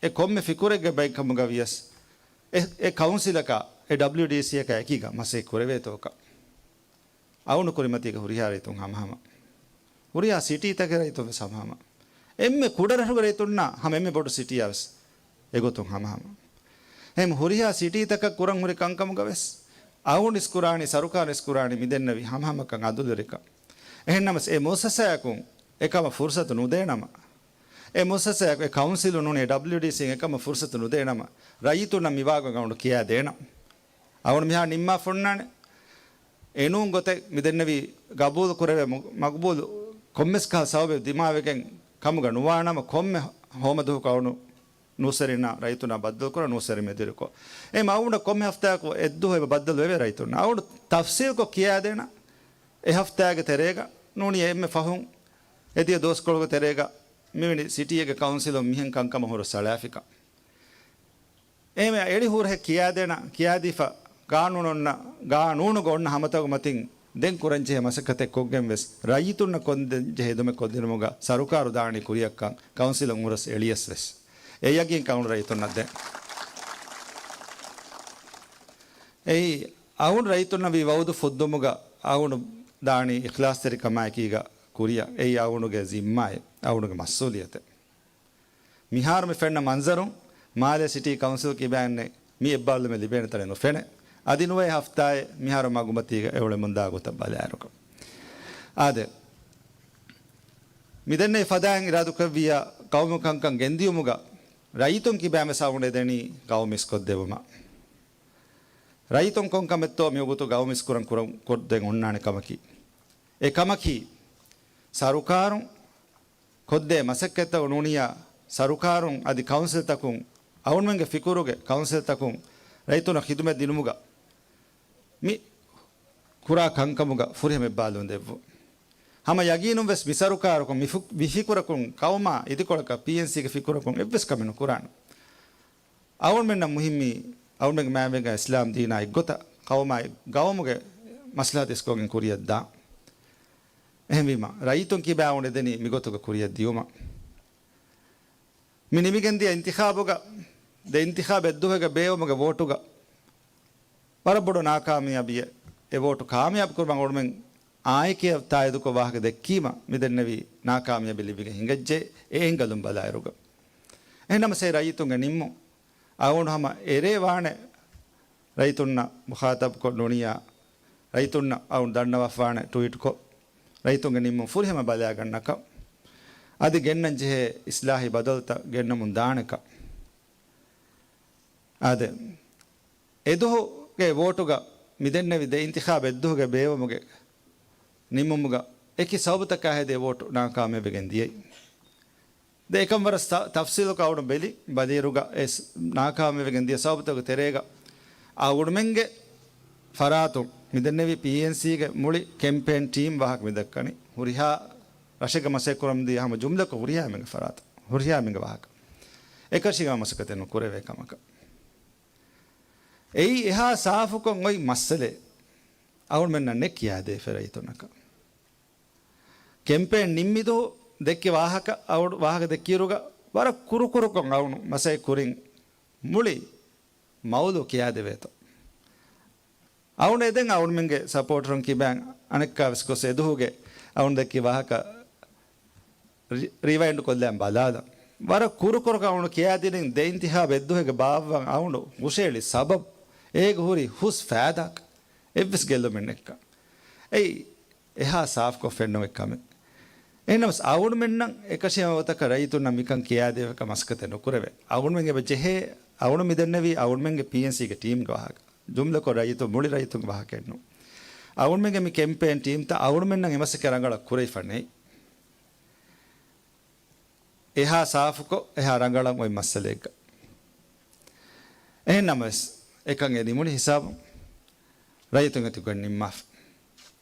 އެ ކޮންމެ ފިކުރެއްގެ ބައެއްކަމުގަ ވިޔަސް، އެ، އެ ކައުންސިލަކާ، އެ ޑަބްލިޔުޑީސީއަކާ އެކީގަ މަސައްކަތް ކުރެވޭތޯކަން. އަޅުން ކުރިމަތީގަ ހުރިހާ ރައްޔިތުން ހަމަހަމަ. ހުރިހާ ސިޓީތަކެއް ރައްޔިތުން ވެސް ހަމަހަމަ. އެންމެ ކުޑަ ރަށުގެ ރައްޔިތުންނާ ހަމަ އެންމެ ބޮޑު ސިޓީއާ ވެސް އެގޮތުން ހަމަހަމަ. އެހެން ހުރިހާ ސިޓީތަކަށް ކުރަން ހުރި ކަންކަމުގަ ވެސް އަޅުން އިސްކުރާނީ، ސަރުކާރު އިސްކުރާނީ މިދެންނެވި ހަމަހަމަކަން އަދުލުވެރިކަން. އެހެންނަމަސް އެ މުއައްސަސާއަކުން އެކަމަށް ފުރުސަތު ނުދޭނަމަ، އެ މުއައްސަސާއަކު އެ ކައުންސިލު ނޫނީ ޑަބްލިޔުޑީސީން އެކަމަށް ފުރުސަތު ނުދޭނަމަ، ރައްޔިތުންނަށް މިވާގޮތް އަޅުން ކިޔާދޭނަން. އަޅުން މިހާ ނިންމާފަ އޮންނާނެ. އެނޫން ގޮތެއް މިދެންނެވީ ގަބޫލު ކުރެވޭ މަ-، މަގުބޫލު ކޮންމެސް ކަހަލަ ސަބަބެއް ދިމާވެގެން ކަމުގަ ނުވާނަމަ، ކޮންމެ ހޯމަދުވަހަކު އަޅުން ނޫސްވެރިންނާ ރައްޔިތުންނާ ބައްދަލުކުރާ ނޫސްވެރިން މެދުވެރިކޮށް. އެހެން އަޅުން ކޮންމެ ހަފްތާއަކު އެއްދުވަހު އެބަ ބައްދަލު ވެވޭ ރައްޔިތުންނާ. އަޅުން ތަފްސީލްކޮށް ކިޔާދޭނަން. އެ ހަފްތާގެ ތެރޭގަ ނޫނީ އެންމެ ފަހުން އެދިޔަ ދުވަސްކޮޅުގެ ތެރޭގަ މިވެނި ސިޓީއެއްގެ ކައުންސިލުން މިހެން ކަންކަމަށް ހުރަސް އަޅާފިކަން. އެހެންވެ އެޅި ހުރަހެއް ކިޔާދޭނަން، ކިޔާދީފަ ގާނޫނު އޮންނަ، ގާނޫނުގަ އޮންނަ ހަމަތަކުގެ މަތިން ދެން ކުރަންޖެހޭ މަސައްކަތެއް ކޮށްގެން ވެސް، ރައްޔިތުންނަށް ކޮށްދޭންޖެހޭ ހިދުމަތް ކޮށްދިނުމުގަ ސަރުކާރު ދާނީ ކުރިއަށްކަން ކައުންސިލުން ހުރަސް އެޅިޔަސް ވެސް. އެ ޔަގީންކަން އަޅުން ރައްޔިތުންނަށް ދޭން. އެއީ، އަޅުން ރައްޔިތުންނަށް ވީ ވައުދު ފުއްދުމުގަ އަޅުން ދާނީ އިޚްލާޞްތެރިކަމާއެކީގަ ކުރިއަށް. އެއީ އަޅުނުގެ ޒިންމާއެއް، އަޅުނުގެ މަސްއޫލިއްޔަތެއް. މިހާރު މި ފެންނަ މަންޒަރުން މާލޭ ސިޓީ ކައުންސިލް ކިބައިންނެއް މި އެއްބާރުލުމެއް ލިބޭނެ ތަނެއް ނުފެނޭ. އަދި ނުވައެއް ހަފްތާއެއް މިހާރު މަގުމަތީގަ އެއުޅެމުންދާ ގޮތަށް ބަލާއިރުގަ. އާދެ، މިދެންނެވި ފަދައިން އިރާދުކުރެއްވިއްޔާ ޤައުމު ކަންކަން ގެންދިޔުމުގަ ރައްޔިތުން ކިބައިން ވެސް އަޅުން އެދެނީ ޤައުމު އިސްކޮށްދެވުމަށް. ރައްޔިތުން ކޮން ކަމެއްތޯ މިވަގުތު ޤައުމު އިސްކުރަން ކުރަން ކޮށްދޭން އޮންނާނެ ކަމަކީ. އެ ކަމަކީ، ސަރުކާރުން ކޮށްދޭ މަސައްކަތްތައް ނޫނިއްޔާ، ސަރުކާރުން އަދި ކައުންސިލްތަކުން، އަޅުންމެންގެ ފިކުރުގެ ކައުންސިލްތަކުން ރައްޔިތުންނަށް ޚިދުމަތް ދިނުމުގަ މި ކުރާ ކަންކަމުގަ ފުރިހަމަ އެއްބާރުލުން ދެއްވުން. ހަމަ ޔަގީނުން ވެސް މި ސަރުކާރަކުން، މި ފު-، މި ފިކުރަކުން ޤައުމާ އިދިކޮޅަކަށް ޕީއެންސީގެ ފިކުރަކުން އެއްވެސް ކަމެއް ނުކުރާނެ. އަޅުންމެންނަށް މުހިއްމީ، އަޅުންމެންގެ މާތްވެގެން އިސްލާމް ދީނާ އެއްގޮތަށް، ޤައުމާ ޤައުމުގެ މަސްލަހަތު އިސްކޮށްގެން ކުރިއަށްދާން. އެހެންވީމަ، ރައްޔިތުން ކިބައިން އަޅުން އެދެނީ މިގޮތުގަ ކުރިއަށް ދިޔުމަށް. މި ނިމިގެންދިޔަ އިންތިޚާބުގަ، ދެ އިންތިޚާބު އެއްދުވަހުގެ ބޭއްވުމުގެ ވޯޓުގަ ވަރަށް ބޮޑު ނާކާމިޔާބީއެއް. އެ ވޯޓު ކާމިޔާބު ކުރުމަށް އަޅުމެން އާއެކެއް ތާއީދުކޮށް ވާހަކަ ދެއްކީމަ، މިދެންނެވި ނާކާމިޔާބީ ލިބިގެން ހިނގައްޖެ، އެ އެންގަލުން ބަލާއިރުގަ. އެހެންނަމަސް އެ ރައްޔިތުންގެ ނިންމުން އަޅުން ހަމަ އެރޭ ވާނެ، ރައްޔިތުންނަށް މުޚާޠަބުކޮށް ނޫނިއްޔާ، ރައްޔިތުންނަށް އަޅުން ދަންނަވާފާނެ ޓުވީޓްކޮށް، ރައްޔިތުންގެ ނިންމުން ފުރިހަމަ ބަލާގަންނަކަށް، އަދި ގެންނަން ޖެހޭ އިސްލާހީ ބަދަލުތައް ގެންނަމުން ދާނެކަން. އާދެ، އެދުވަހުގެ ވޯޓުގަ މިދެންނެވި ދެ އިންތިޚާބު އެއްދުވަހުގެ ބޭއްވުމުގެ ނިންމުމުގަ އެކި ސަބަބުތަކާ ހެދި އެ ވޯޓު ނާކާމިޔާބުވެގެން ދިޔައީ. ދެ އެކަން ވަރަށް ތަ-، ތަފްސީލުކޮށް އަޅުން ބެލި ބަލިއިރުގަ އެ ސް-، ނާކާމިޔާބުވެގެން ދިޔަ ސަބަބުތަކުގެ ތެރޭގަ އަޅުމެންގެ ފަރާތުން މިދެންނެވި ޕީއެންސީގެ މުޅި ކެމްޕޭން ޓީމް ވާހަކަ މިދައްކަނީ. ހުރިހާ ރަށެއްގަ މަސައްކަތް ކުރަމުން ދިޔަ ހަމަ ޖުމްލަކޮށް ހުރިހާ އެންމެންގެ ފަރާތުން، ހުރިހާ އެންމެންގެ ވާހަކަ. އެކަށީގެން މަސައްކަތެއް ނުކުރެވޭ ކަމަކަށް. އެއީ އެހާ ސާފުކޮށް އޮތް މައްސަލައެއް އަޅުމެންނަށް ނެއް ކިޔާދޭފަ ރައްޔިތުންނަކަށް. ކެމްޕޭން ނިންމިދުވަހު ދެއްކި ވާހަކަ، އަޅު-، ވާހަކަ ދެއްކިއިރުގަ ވަރަށް ކުރުކުރުކޮށް އަޅުން މަސައްކަތް ކުރިން މުޅި މައުޟޫ ކިޔާދެވޭތޯ. އަޅުން އެދެން އަޅުމެންގެ ސަޕޯޓަރުން ކިބައިން އަނެއްކާވެސް ގޮސް އެދުވަހުގެ އަޅުން ދެއްކި ވާހަކަ ރި-، ރިވައިންޑް ކޮށްލަން ބަލާލަން. ވަރަށް ކުރުކުރުކަން އަޅުން ކިޔާދިނިން ދެ އިންތިޚާބު އެއްދުވަހުގެ ބާއްވަން އަޅުން ހުށައެޅި ސަބަބު އޭގަ ހުރި ހުސް ފައިދާއަކަށް އެއްވެސް ގެއްލުމެއް ނެއްކަން. އެއީ އެހާ ސާފުކޮށް ފެންނަ އޮތް ކަމެއް. އެހެންނަމަސް އަޅުމެންނަށް އެކަށީގެން އޮތަކަށް ރައްޔިތުންނަށް މިކަން ކިޔާދޭފަކަށް މަސައްކަތެއް ނުކުރެވޭ. އަޅުމެން އެބަ ޖެހޭ، އަޅުން މިދެންނެވީ އަޅުމެންގެ ޕީއެންސީގެ ޓީމްގެ ވާހަކަ. ޖުމްލަކޮށް ރައްޔިތުން، މުޅި ރައްޔިތުންގެ ވާހަކައެއް ނޫން. އަޅުމެންގެ މި ކެމްޕޭން ޓީމްތައް އަޅުމެންނަށް އެ މަސައްކަތް ރަނގަޅަށް ކުރެވިފަ ނެތް. އެހާ ސާފުކޮށް، އެހާ ރަނގަޅަށް އޮތް މައްސަލައެއްގަ. އެހެންނަމަވެސް، އެކަން އެ ނިމުނި ހިސާބުން ރައްޔިތުން އެތި ގޮތް ނިންމާފަ.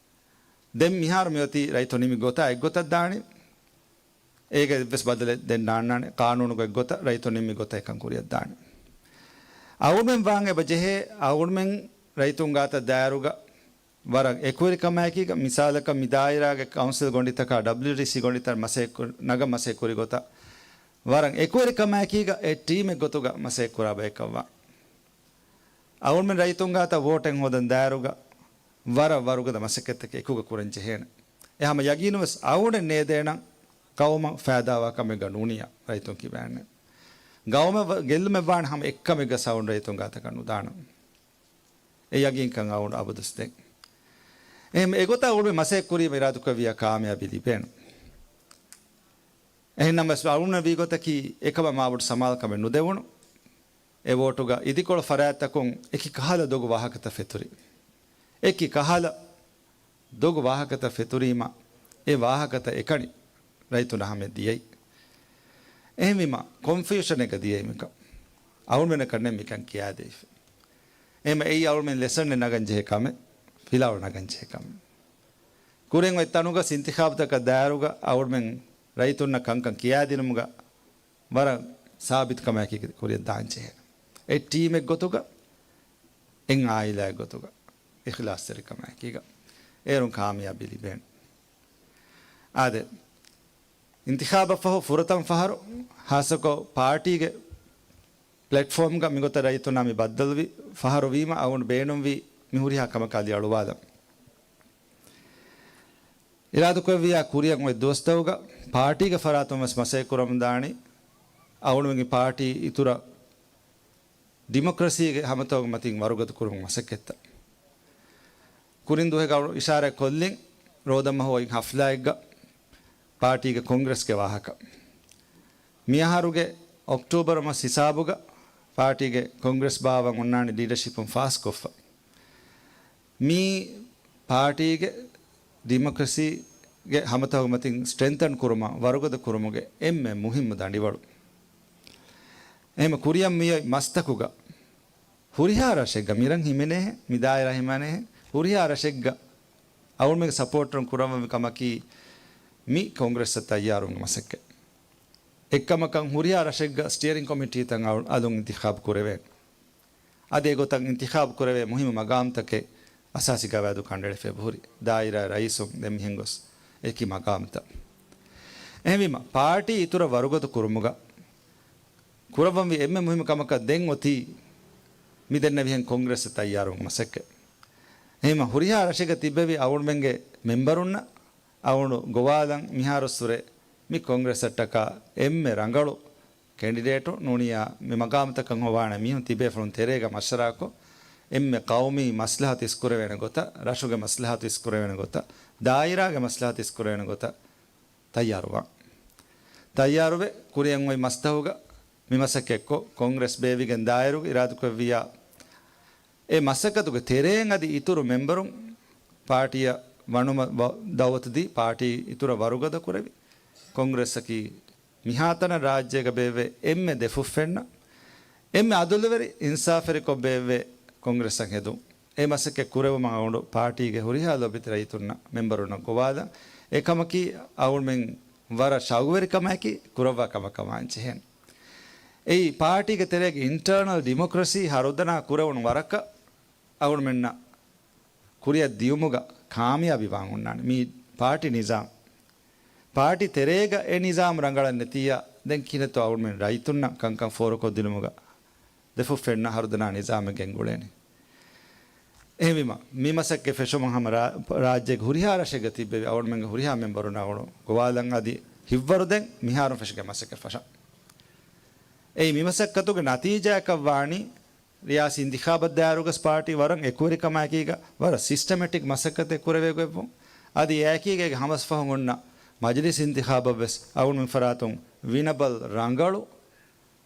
ދެން މިހާރު މިއޮތީ ރައްޔިތުން ނިމި ގޮތާ އެއްގޮތަށް ދާނީ. އޭގެ އެއްވެސް ބަދަލެއް ދެން ނާންނާނެ. ޤާނޫނުގެ އެއްގޮތަށް ރައްޔިތުން ނިންމި ގޮތަށް އެކަން ކުރިއަށް ދާނެ. އަޅުމެން ވާން އެބަ ޖެހޭ، އަޅުމެން ރައްޔިތުން ގާތަށް ދާއިރުގަ ވަރަށް އެކުވެރިކަމާއެކީގަ، މިސާލަކަށް މި ދާއިރާގެ ކައުންސިލް ގޮނޑިތަކާ ޑަބްލިއުޑީސީ ގޮނޑިތައް މަސައްކަތް ކުރި-، ނަގަން މަސައްކަތް ކުރި ގޮތަށް ވަރަށް އެކުވެރިކަމާއެކީގަ އެ ޓީމެއް ގޮތުގަ މަސައްކަތް ކުރާ ބަޔަކަށްވާން. އަޅުމެން ރައްޔިތުން ގާތަށް ވޯޓެއް ހޯދަން ދާއިރުގަ ވަރަށް ވަރުގަދަ މަސައްކަތްތަކެއް އެކުގަ ކުރަން ޖެހޭނެ. އެ ހަމަ ޔަގީނުވެސް އަޅުގަނޑެއް ނޭދޭނަން ޤައުމަށް ފައިދާވާ ކަމެއްގަ ނޫނިއްޔާ ރައްޔިތުން ކިބައިންނެއް. ޤައުމަށް ވަ-، ގެއްލުމެއް ވާނެ ހަމަ އެއްކަމެއްގަ އަޅުން ރައްޔިތުން ގާތަކަށް ނުދާނަން. އެ ޔަގީންކަން އަޅުން އަބަދުވެސް ދޭން. އެހެން އެގޮތަށް އަޅުމެން މަސައްކަތް ކުރީމަ އިރާދަކުރެއްވިއްޔާ ކާމިޔާބީ ލިބޭނެ. އެހެންނަމަވެސް އަޅުންނަށް ވީ ގޮތަކީ އެކަމަށް މާބޮޑު ސަމާލުކަމެއް ނުދެވުނު. އެ ވޯޓުގަ އިދިކޮޅު ފަރާތްތަކުން އެކި ކަހަލަ ދޮގު ވާހަކަތައް ފެތުރި. އެކި ކަހަލަ ދޮގު ވާހަކަތައް ފެތުރީމަ، އެ ވާހަކަތައް އެކަނި ރައްޔިތުންނަށް ހަމަޔަށް ދިޔައީ. އެހެންވީމަ، ކޮންފިއުޝަނެއްގަ ދިޔައީ މިކަން. އަޅުމެންނަކަށް ނެތް މިކަން ކިޔާދީފަ. އެހެންވީމަ އެއީ އަޅުމެން ލެސަނެއް ނަގަން ޖެހޭ ކަމެއް، ފިލާވަޅު ނަގަން ޖެހޭ ކަމެއް. ކުރިން އޮތް ތަނުގަ އިންތިޚާބުތަކަށް ދާއިރުގަ އަޅުމެން ރައްޔިތުންނަށް ކަންކަން ކިޔާދިނުމުގަ ވަރަށް ސާބިތުކަމާއެކީ ކުރިއަށް ދާން ޖެހޭ. އެއް ޓީމެއް ގޮތުގަ، އެއް އާއިލާއެއް ގޮތުގަ، އިޚްލާޞްތެރިކަމާއެކީގަ އޭރުން ކާމިޔާބީ ލިބޭނެ. އާދެ، އިންތިޚާބަށްފަހު ފުރަތަމަ ފަހަރު، ހާއްސަކޮށް ޕާޓީގެ ޕްލެޓްފޯމްގަ މިގޮތަށް ރައްޔިތުންނާ މި ބައްދަލުވި ފަހަރު ވީމަ އަޅުގަނޑު ބޭނުންވީ މި ހުރިހާ ކަމަކާ ލިޔަޅުވާލަން. އިރާދަކުރެއްވިއްޔާ ކުރިއަށް އޮތް ދުވަސްތަކުގަ ޕާޓީގެ ފަރާތުން ވެސް މަސައްކަތް ކުރަމުންދާނީ އަޅުގަނޑުމެންގެ ޕާޓީ އިތުރަށް ޑިމޮކްރަސީގެ ހަމަތަކުގެ މަތިން ވަރުގަދަ ކުރުމުގެ މަސައްކަތްތައް. ކުރިން ދުވަހެއްގަ އިޝާރާތް ކޮށްލިން ރޯދަމަހު އޮތް ހަފްލާއެއްގަ ޕާޓީގެ ކޮންގްރެސްގެ ވާހަކަ. މިއަހަރުގެ އޮކްޓޫބަރ މަސް ހިސާބުގަ ޕާޓީގެ ކޮންގްރެސް ބާވަން އޮންނާނެ ލީޑަޝިޕުން ފާސްކޮށްފަ. މީ ޕާޓީގެ ޑިމޮކްރަސީގެ ހަމަތަކުގެ މަތިން ސްޓްރެންތަން ކުރުމަށް ވަރުގަދަ ކުރުމުގެ އެންމެ މުހިއްމު ދަނޑިވަޅު. އެހެން ކުރިއަށް މިއޮތް މަސްތަކުގަ ހުރިހާ ރަށެއްގަ މިރަށް ހިމެނޭހެ، މި ދާއިރާ ހިމެނޭހެ، ހުރިހާ ރަށެއްގަ އަޅުގަނޑުމެންގެ ސަޕޯޓުން ކުރައްވަންވީ ކަމަކީ މި ކޮންގްރެސްއަށް ތައްޔާރުވުމުގެ މަސައްކަތް. އެއްކަމަކަށް ހުރިހާ ރަށެއްގަ ސްޓިއަރިން ކޮމިޓީތައް އަޅު-، އަލުން އިންތިޚާބު ކުރެވޭނެ. އަދި އެގޮތަށް އިންތިޚާބު ކުރެވޭ މުހިއްމު މަގާމްތަކެއް އަސާސީ ގަވާއިދު ކަނޑައެޅިފަ އެބަހުރި. ދާއިރާ ރައީސުން ދެން މިހެން ގޮސް އެކި މަގާމްތައް. އެހެންވީމަ، ޕާޓީ އިތުރަށް ވަރުގަދަ ކުރުމުގަ ކުރައްވަންވީ އެންމެ މުހިއްމު ކަމަކަށް ދެން އޮތީ މި ދެންނެވިހެން ކޮންގްރެސް ތައްޔާރުވުމުގެ މަސައްކަތް. އެހެންމަ ހުރިހާ ރަށެއްގަ ތިއްބެވި އަޅުގަނޑުމެންގެ މެމްބަރުންނަށް އަޅުގަނޑު ގޮވާލަން މިހާރުއްސުރެ މި ކޮންގްރެސްއަށްޓަކާ އެންމެ ރަނގަޅު ކެނޑިޑޭޓު ނޫނިއްޔާ މި މަގާމްތަކަށް ހޮވާނެ މީހުން ތިބޭފުޅުން ތެރޭގަ މަޝްވަރާކޮށް، އެންމެ ޤައުމީ މަސްލަހަތު އިސްކުރެވޭނެ ގޮތަށް، ރަށުގެ މަސްލަހަތު އިސްކުރެވޭނެ ގޮތަށް، ދާއިރާގެ މަސްލަހަތު އިސްކުރެވޭނެ ގޮތަށް ތައްޔާރުވާން. ތައްޔާރުވެ، ކުރިއަށް އޮތް މަސްތަކުގަ މި މަސައްކަތްކޮށް، ކޮންގްރެސް ބޭއްވިގެން ދާއިރުގަ އިރާދަކުރެއްވިއްޔާ، އެ މަސައްކަތުގެ ތެރޭން އަދި އިތުރު މެމްބަރުން ޕާޓީއަށް ވަނުމަށް ވަ-، ދައުވަތުދީ، ޕާޓީ އިތުރަށް ވަރުގަދަ ކުރެވި، ކޮންގްރެސްއަކީ މިހާތަނަށް ރާއްޖޭގަ ބޭއްވޭ އެންމެ ދެފުށްފެންނަ، އެންމެ އަދުލުވެރި އިންސާފްވެރިކޮށް ބޭއްވޭ ކޮންގްރެސްއަށް ހެދުން. އެ މަސައްކަތް ކުރެވުމަށް އަޅުގަނޑު ޕާޓީގެ ހުރިހާ ލޯބިވެތި ރައްޔިތުންނަށް މެމްބަރުންނަށް ގޮވާލަން. އެކަމަކީ އަޅުގަނޑުމެން ވަރަށް ޝައުގުވެރިކަމާއެކީ ކުރައްވާ ކަމަކަށް ވާންޖެހޭނެ. އެއީ ޕާޓީގެ ތެރޭގެ އިންޓަރނަލް ޑިމޮކްރަސީ ހަރުދަނާ ކުރެވުނު ވަރަކަށް އަޅުގަނޑުމެންނަށް ކުރިއަށް ދިޔުމުގަ ކާމިޔާބިވާން އޮންނާނެ. މީ ޕާޓީ ނިޒާމް. ޕާޓީ ތެރޭގަ އެ ނިޒާމް ރަނގަޅަށް ނެތިއްޔާ، ދެން ކިހިނެއްތޯ އަޅުގަނޑުމެން ރައްޔިތުންނަށް ކަންކަން ފޯރުކޮށްދިނުމުގަ ދެފުށްފެންނަ ހަރުދަނާ ނިޒާމެއް ގެންގުޅޭނެ. އެހެންވީމަ، މި މަސައްކަތް ފެށުމަށް ހަމަ ރާ-، ރާއްޖޭގެ ހުރިހާ ރަށެއްގަ ތިއްބެވި އަޅުގަނޑުމެންގެ ހުރިހާ މެމްބަރުން އަޅުގަނޑު ގޮވާލަން އަދި ހިތްވަރުދެން މިހާރުން ފެށިގެން މަސައްކަތް ފަށަން. އެއީ މި މަސައްކަތުގެ ނަތީޖާއަކަށް ވާނީ، ރިޔާސީ އިންތިޚާބަށް ދާއިރުގަސް ޕާޓީ ވަރަށް އެކުވެރިކަމާއެކީގަ، ވަރަށް ސިސްޓަމެޓިކް މަސައްކަތެއް ކުރެވޭ ގޮތްވުން. އަދި އެއާއެކީގަ އޭގެ ހަމަސްފަހުން އޮންނަ މަޖިލީސް އިންތިޚާބަށްވެސް އަޅުގަނޑުމެން ފަރާތުން ވިނަބަލް ރަނގަޅު،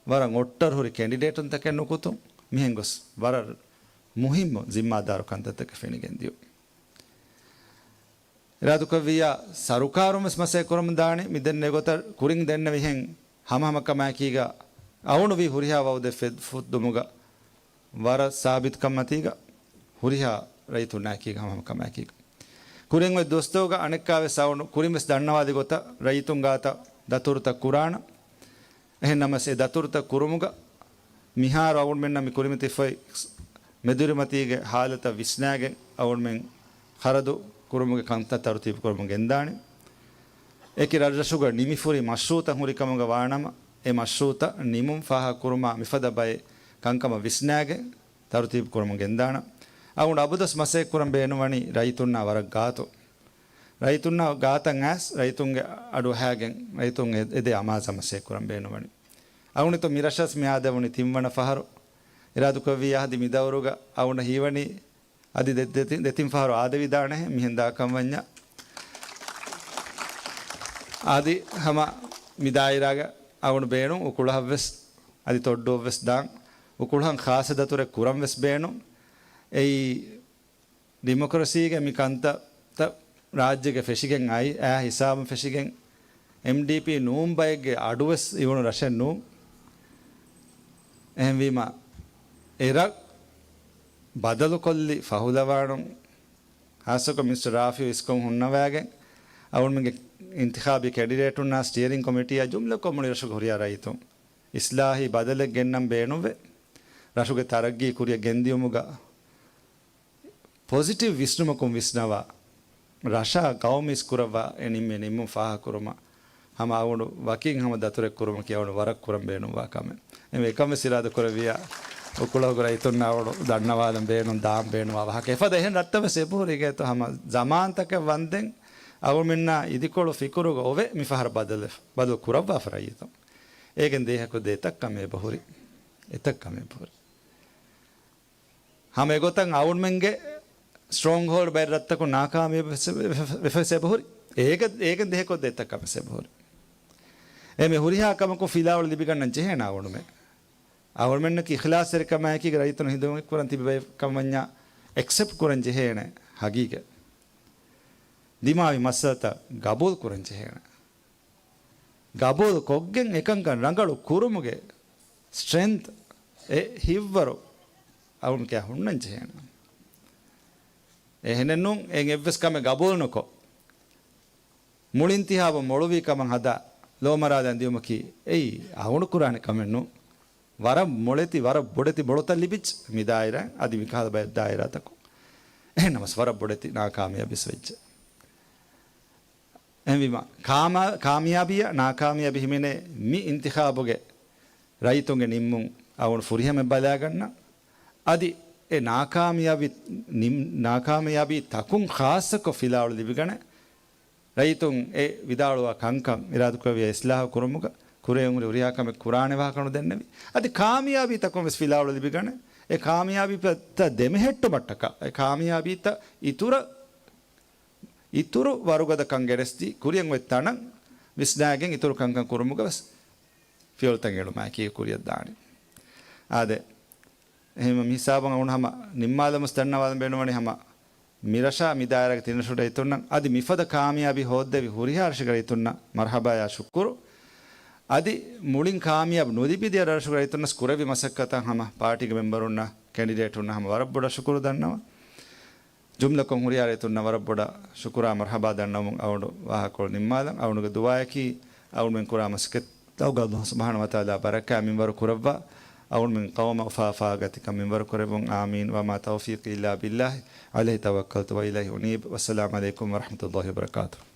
ވަރަށް އޮއްޓަރު ހުރި ކެނޑިޑޭޓުންތަކެއް ނުކުތުން، މިހެން ގޮސް ވަރަށް މުހިއްމު ޒިންމާދާރު ކަންތައްތަކެއް ފެނިގެން ދިޔުން. އިރާދަކުރެއްވިއްޔާ، ސަރުކާރުން ވެސް މަސައްކަތް ކުރަމުން ދާނީ، މި ދެންނެވި ގޮތަށް ކުރިން ދެންނެވިހެން ހަމަހަމަކަމާއެކީގަ، އަޅުގަނޑު ވީ ހުރިހާ ވައުދެއް ފެ-، ފުއްދުމުގަ ވަރަށް ސާބިތުކަންމަތީގަ، ހުރިހާ ރައްޔިތުންނާއެކީގަ ހަމަހަމަކަމާއެކީގަ. ކުރިން އޮތް ދުވަސްތަކުގަ އަނެއްކާވެސް އަޅުގަނޑު ކުރިން ވެސް ދަންނަވާލި ގޮތަށް ރައްޔިތުން ގާތަށް ދަތުރުތައް ކުރާނަން. އެހެން ނަމަވެސް އެ ދަތުރުތައް ކުރުމުގަ މިހާރު އަޅުގަނޑުމެންނަށް މި ކުރިމަތިފައި މެދުވެރިމަތީގެ ހާލަތަށް ވިސްނާގެން އަޅުގަނޑުމެން ޚަރަދު ކުރުމުގެ ކަންތައް ތަރުތީބު ކުރަމުން ގެންދާނެ. އެކި ރަށްރަށުގަ ނިމިފުރި މަޝްރޫއުތައް ހުރިކަމުގަ ވާނަމަ، އެ މަޝްރޫއުތައް ނިމުން ފާހަގަކުރުމާ މިފަދަ ބައެއް ކަންކަމަށް ވިސްނާގެން ތަރުތީބު ކުރަމުން ގެންދާނަން. އަޅުގަނޑު އަބަދުވެސް މަސައްކަތްކުރަން ބޭނުންވަނީ ރައްޔިތުންނާ ވަރަށް ގާތު. ރައްޔިތުންނާ ގާތަށް އައިސް، ރައްޔިތުންގެ އަޑު އަހާގެން، ރައްޔިތުން އެ-، އެދޭ އަމާޒަށް މަސައްކަތްކުރަން ބޭނުންވަނީ. އަޅުގަނޑު މި ރަށަސް މި އާދެވުނީ ތިންވަނަ ފަހަރު. އިރާދަކުރެއްވިއްޔާ އަދި މި ދައުރުގަ އަޅުގަނޑަށް ހީވަނީ އަދި ދެ-، ދެތި-، ދެތިން ފަހަރު އާދެވިދާނެހެން މިހެން ދާކަން ވަންޏާ. އަދި ހަމަ މި ދާއިރާގަ އަޅުގަނޑު ބޭނުން އުކުޅަހަށްވެސް، އަދި ތޮއްޑުއަށްވެސް ދާން، އުކުޅަހަން ޚާއްޞަ ދަތުރެއް ކުރަންވެސް ބޭނުން. އެއީ ޑިމޮކްރަސީގެ މި ކަންތައްތައް ރާއްޖޭގަ ފެށިގެން އައި، އާ ހިސާބުން ފެށިގެން، އެމްޑީޕީ ނޫން ބައެއްގެ އަޑުވެސް އިވުނު ރަށެއް ނޫން. އެހެންވީމަ، އެ ރަށް ބަދަލުކޮށްލި ފަހުލަވާނުން، ޚާއްޞަކޮށް މިނިސްޓަރ ރާފިޢު އިސްކޮށް ހުންނަވައިގެން، އަޅުގަނޑުމެންގެ އިންތިޚާބީ ކެނޑިޑޭޓުންނާ ސްޓިއަރިން ކޮމިޓީއާ ޖުމްލަކޮށް މުޅި ރަށުގެ ހުރިހާ ރައްޔިތުން އިސްލާހީ ބަދަލެއް ގެންނަން ބޭނުންވެ، ރަށުގެ ތަރައްގީ ކުރިއަށް ގެންދިޔުމުގަ ޕޮޒިޓިވް ވިސްނުމަކުން ވިސްނަވާ، ރަށާ ގައުމު އިސްކުރައްވާ އެ ނިންމި ނިންމުން ފާހަގަކުރުމަށް ހަމަ އަޅުގަނޑު ވަކިން ހަމަ ދަތުރެއް ކުރުމަކީ އަޅުގަނޑު ވަރަށް ކުރަން ބޭނުންވާ ކަމެއް. އެހެންވެ އެކަން ވެސް އިރާދަ ކުރެއްވިއްޔާ، އުކުޅަހުގެ ރައްޔިތުންނަށް އަޅުގަނޑު ދަންނަވާލަން ބޭނުން ދާން ބޭނުންވާ ވާހަކަ. އެފަދަ އެހެން ރަށްތައް ވެސް އެބަހުރި އިނގޭތޯ ހަމަ ޒަމާންތަކެއް ވަންދެން އަޅުގަނޑުމެންނާ އިދިކޮޅު ފިކުރުގަ އޮވެ މިފަހަރު ބަދަލު، ބަދަލު ކުރައްވާފަ ރައްޔިތުން. އޭގެން ދޭހަކު ދޭތައް ކަމެއް އެބަހުރި. އެތައް ކަމެއް އެބަހުރި. ހަމަ އެގޮތަށް އަޅުގަނޑުމެންގެ ސްޓްރޯންގް ހޯލްޑް ބައެއް ރަށްތަކުން ނާކާމިޔާބު ވެފަ ސެބަހުރި. އޭގެ، އޭގެން ދޭހަކޮށް ދޭތައް ކަމެއް ސެބަހުރި. އެމެ ހުރިހާ ކަމަކުން ފިލާވަޅު ލިބިގަންނަން ޖެހޭނެ އަޅުގަނޑުމެން. އަޅުގަނޑުމެންނަކީ އިޚްލާޞްތެރިކަމާއެކީގަ ރައްޔިތުން ހިދުމަތް ކުރަން ތިބި ބައެއް ކަމަށް ވަންޏާ އެކްސެޕްޓް ކުރަން ޖެހޭނެ ހަގީގަތް. ދިމާވި މައްސަލަތައް ގަބޫލު ކުރަން ޖެހޭނެ. ގަބޫލު ކޮށްގެން އެކަންކަން ރަނގަޅު ކުރުމުގެ ސްޓްރެންތް އެ ހިތްވަރު އަޅުގަނޑުމެން ކިޔާ ހުންނަން ޖެހޭނެ. އެހެނެއްނޫން އެއްވެސް ކަމެއް ގަބޫލު ނުކޮށް، މުޅި އިންތިހާބު މޮޅުވީ ކަމަށް ހަދާ ލޯމަރާލަން ދިޔުމަކީ އެއީ އަޅުގަނޑު ކުރާނެ ކަމެއް ނޫން. ވަރަށް މޮޅެތި، ވަރަށް ބޮޑެތި މޮޅުތައް ލިބިއްޖެ މި ދާއިރާ، އަދި މިކަހަލަ ބައެއް ދާއިރާތަކުން. އެހެންނަމަސް ވަރަށް ބޮޑެތި ނާކާމިޔާބީސް ވެއްޖެ. އެހެންވީމަ، ކާމާ-، ކާމިޔާބީއަށް ނާކާމިޔާބީ ހިމެނޭ މި އިންތިޚާބުގެ ރައްޔިތުންގެ ނިންމުން އަޅުގަނޑު ފުރިހަމަ ބަލާގަންނަ. އަދި އެ ނާކާމިޔާބީ ނިން-، ނާކާމިޔާބީ ތަކުން ޚާއްޞަކޮށް ފިލާވަޅު ލިބިގަނެ. ރައްޔިތުން އެ ވިދާޅުވާ ކަންކަން އިރާދަކުރެއްވިޔާ އިސްލާހު ކުރުމުގަ ކުރެވެން ހުރި ހުރިހާ ކަމެއް ކުރާނެ ވާހަކަ ނުދެންނެވި. އަދި ކާމިޔާބީ ތަކުން ވެސް ފިލާވަޅު ލިބިގަނެ. އެ ކާމިޔާބީތައް ދެމެހެއްޓުމަށްޓަކާ، އެ ކާމިޔާބީތައް އިތުރަށް އިތުރު ވަރުގަދަކަން ގެނެސްދީ، ކުރިއަށް އޮތް ތަނަށް ވިސްނާގެން އިތުރު ކަންކަން ކުރުމުގަ ވެސް ފިޔަވަޅުތައް އެޅުމާއެކީ ކުރިއަށް ދާނެ. އާދެ، އެހެން މި ހިސާބުން އަޅުގަނޑު ހަމަ ނިންމާލަމުސް ދަންނަވާލަން ބޭނުންވަނީ ހަމަ މި ރަށާ މި ދާއިރާގެ ތިން ރަށުގެ ރައްޔިތުންނަށް އަދި މިފަދަ ކާމިޔާބީ ހޯއްދެވި ހުރިހާ ރަށެއްގެ ރައްޔިތުންނަށް މަރްޙަބާޔާ ޝުކުރު. އަދި މުޅިން ކާމިޔާބު ނުލިބި ދިޔަ ރަށުގެ ރައްޔިތުންނަސް ކުރެއްވި މަސައްކަތަށް ހަމަ ޕާޓީގެ މެމްބަރުންނަށް، ކެންޑިޑޭޓުންނަށް ހަމަ ވަރަށް ބޮޑަށް ޝުކުރު ދަންނަވަން. ޖުމްލަކޮށް ހުރިހާ ރައްޔިތުންނަށް ވަރަށް ބޮޑަށް ޝުކުރާ މަރްޙަބާ ދަންނަވަމުން އަޅުގަނޑު ވާހަކަކޮޅު ނިންމާލަން. އަޅުގަނޑުގެ ދުޢާއަކީ އަޅުގަނޑުމެން ކުރާ މަސައްކަތްތަކުގަ ﷲ ސުބްޙާނަހޫ ވަތަޢާލާ ބަރަކާތް މިންވަރު ކުރައްވާ، އަޅުގަނޑުމެން ޤައުމަށް އުފާ އުފާގަތިކަން މިންވަރު ކުރެއްވުން. އާމީން. وما توفيقي إلا بالله، عليه توكلت وإليه أنيب. والسلام عليكم ورحمة الله وبركاته.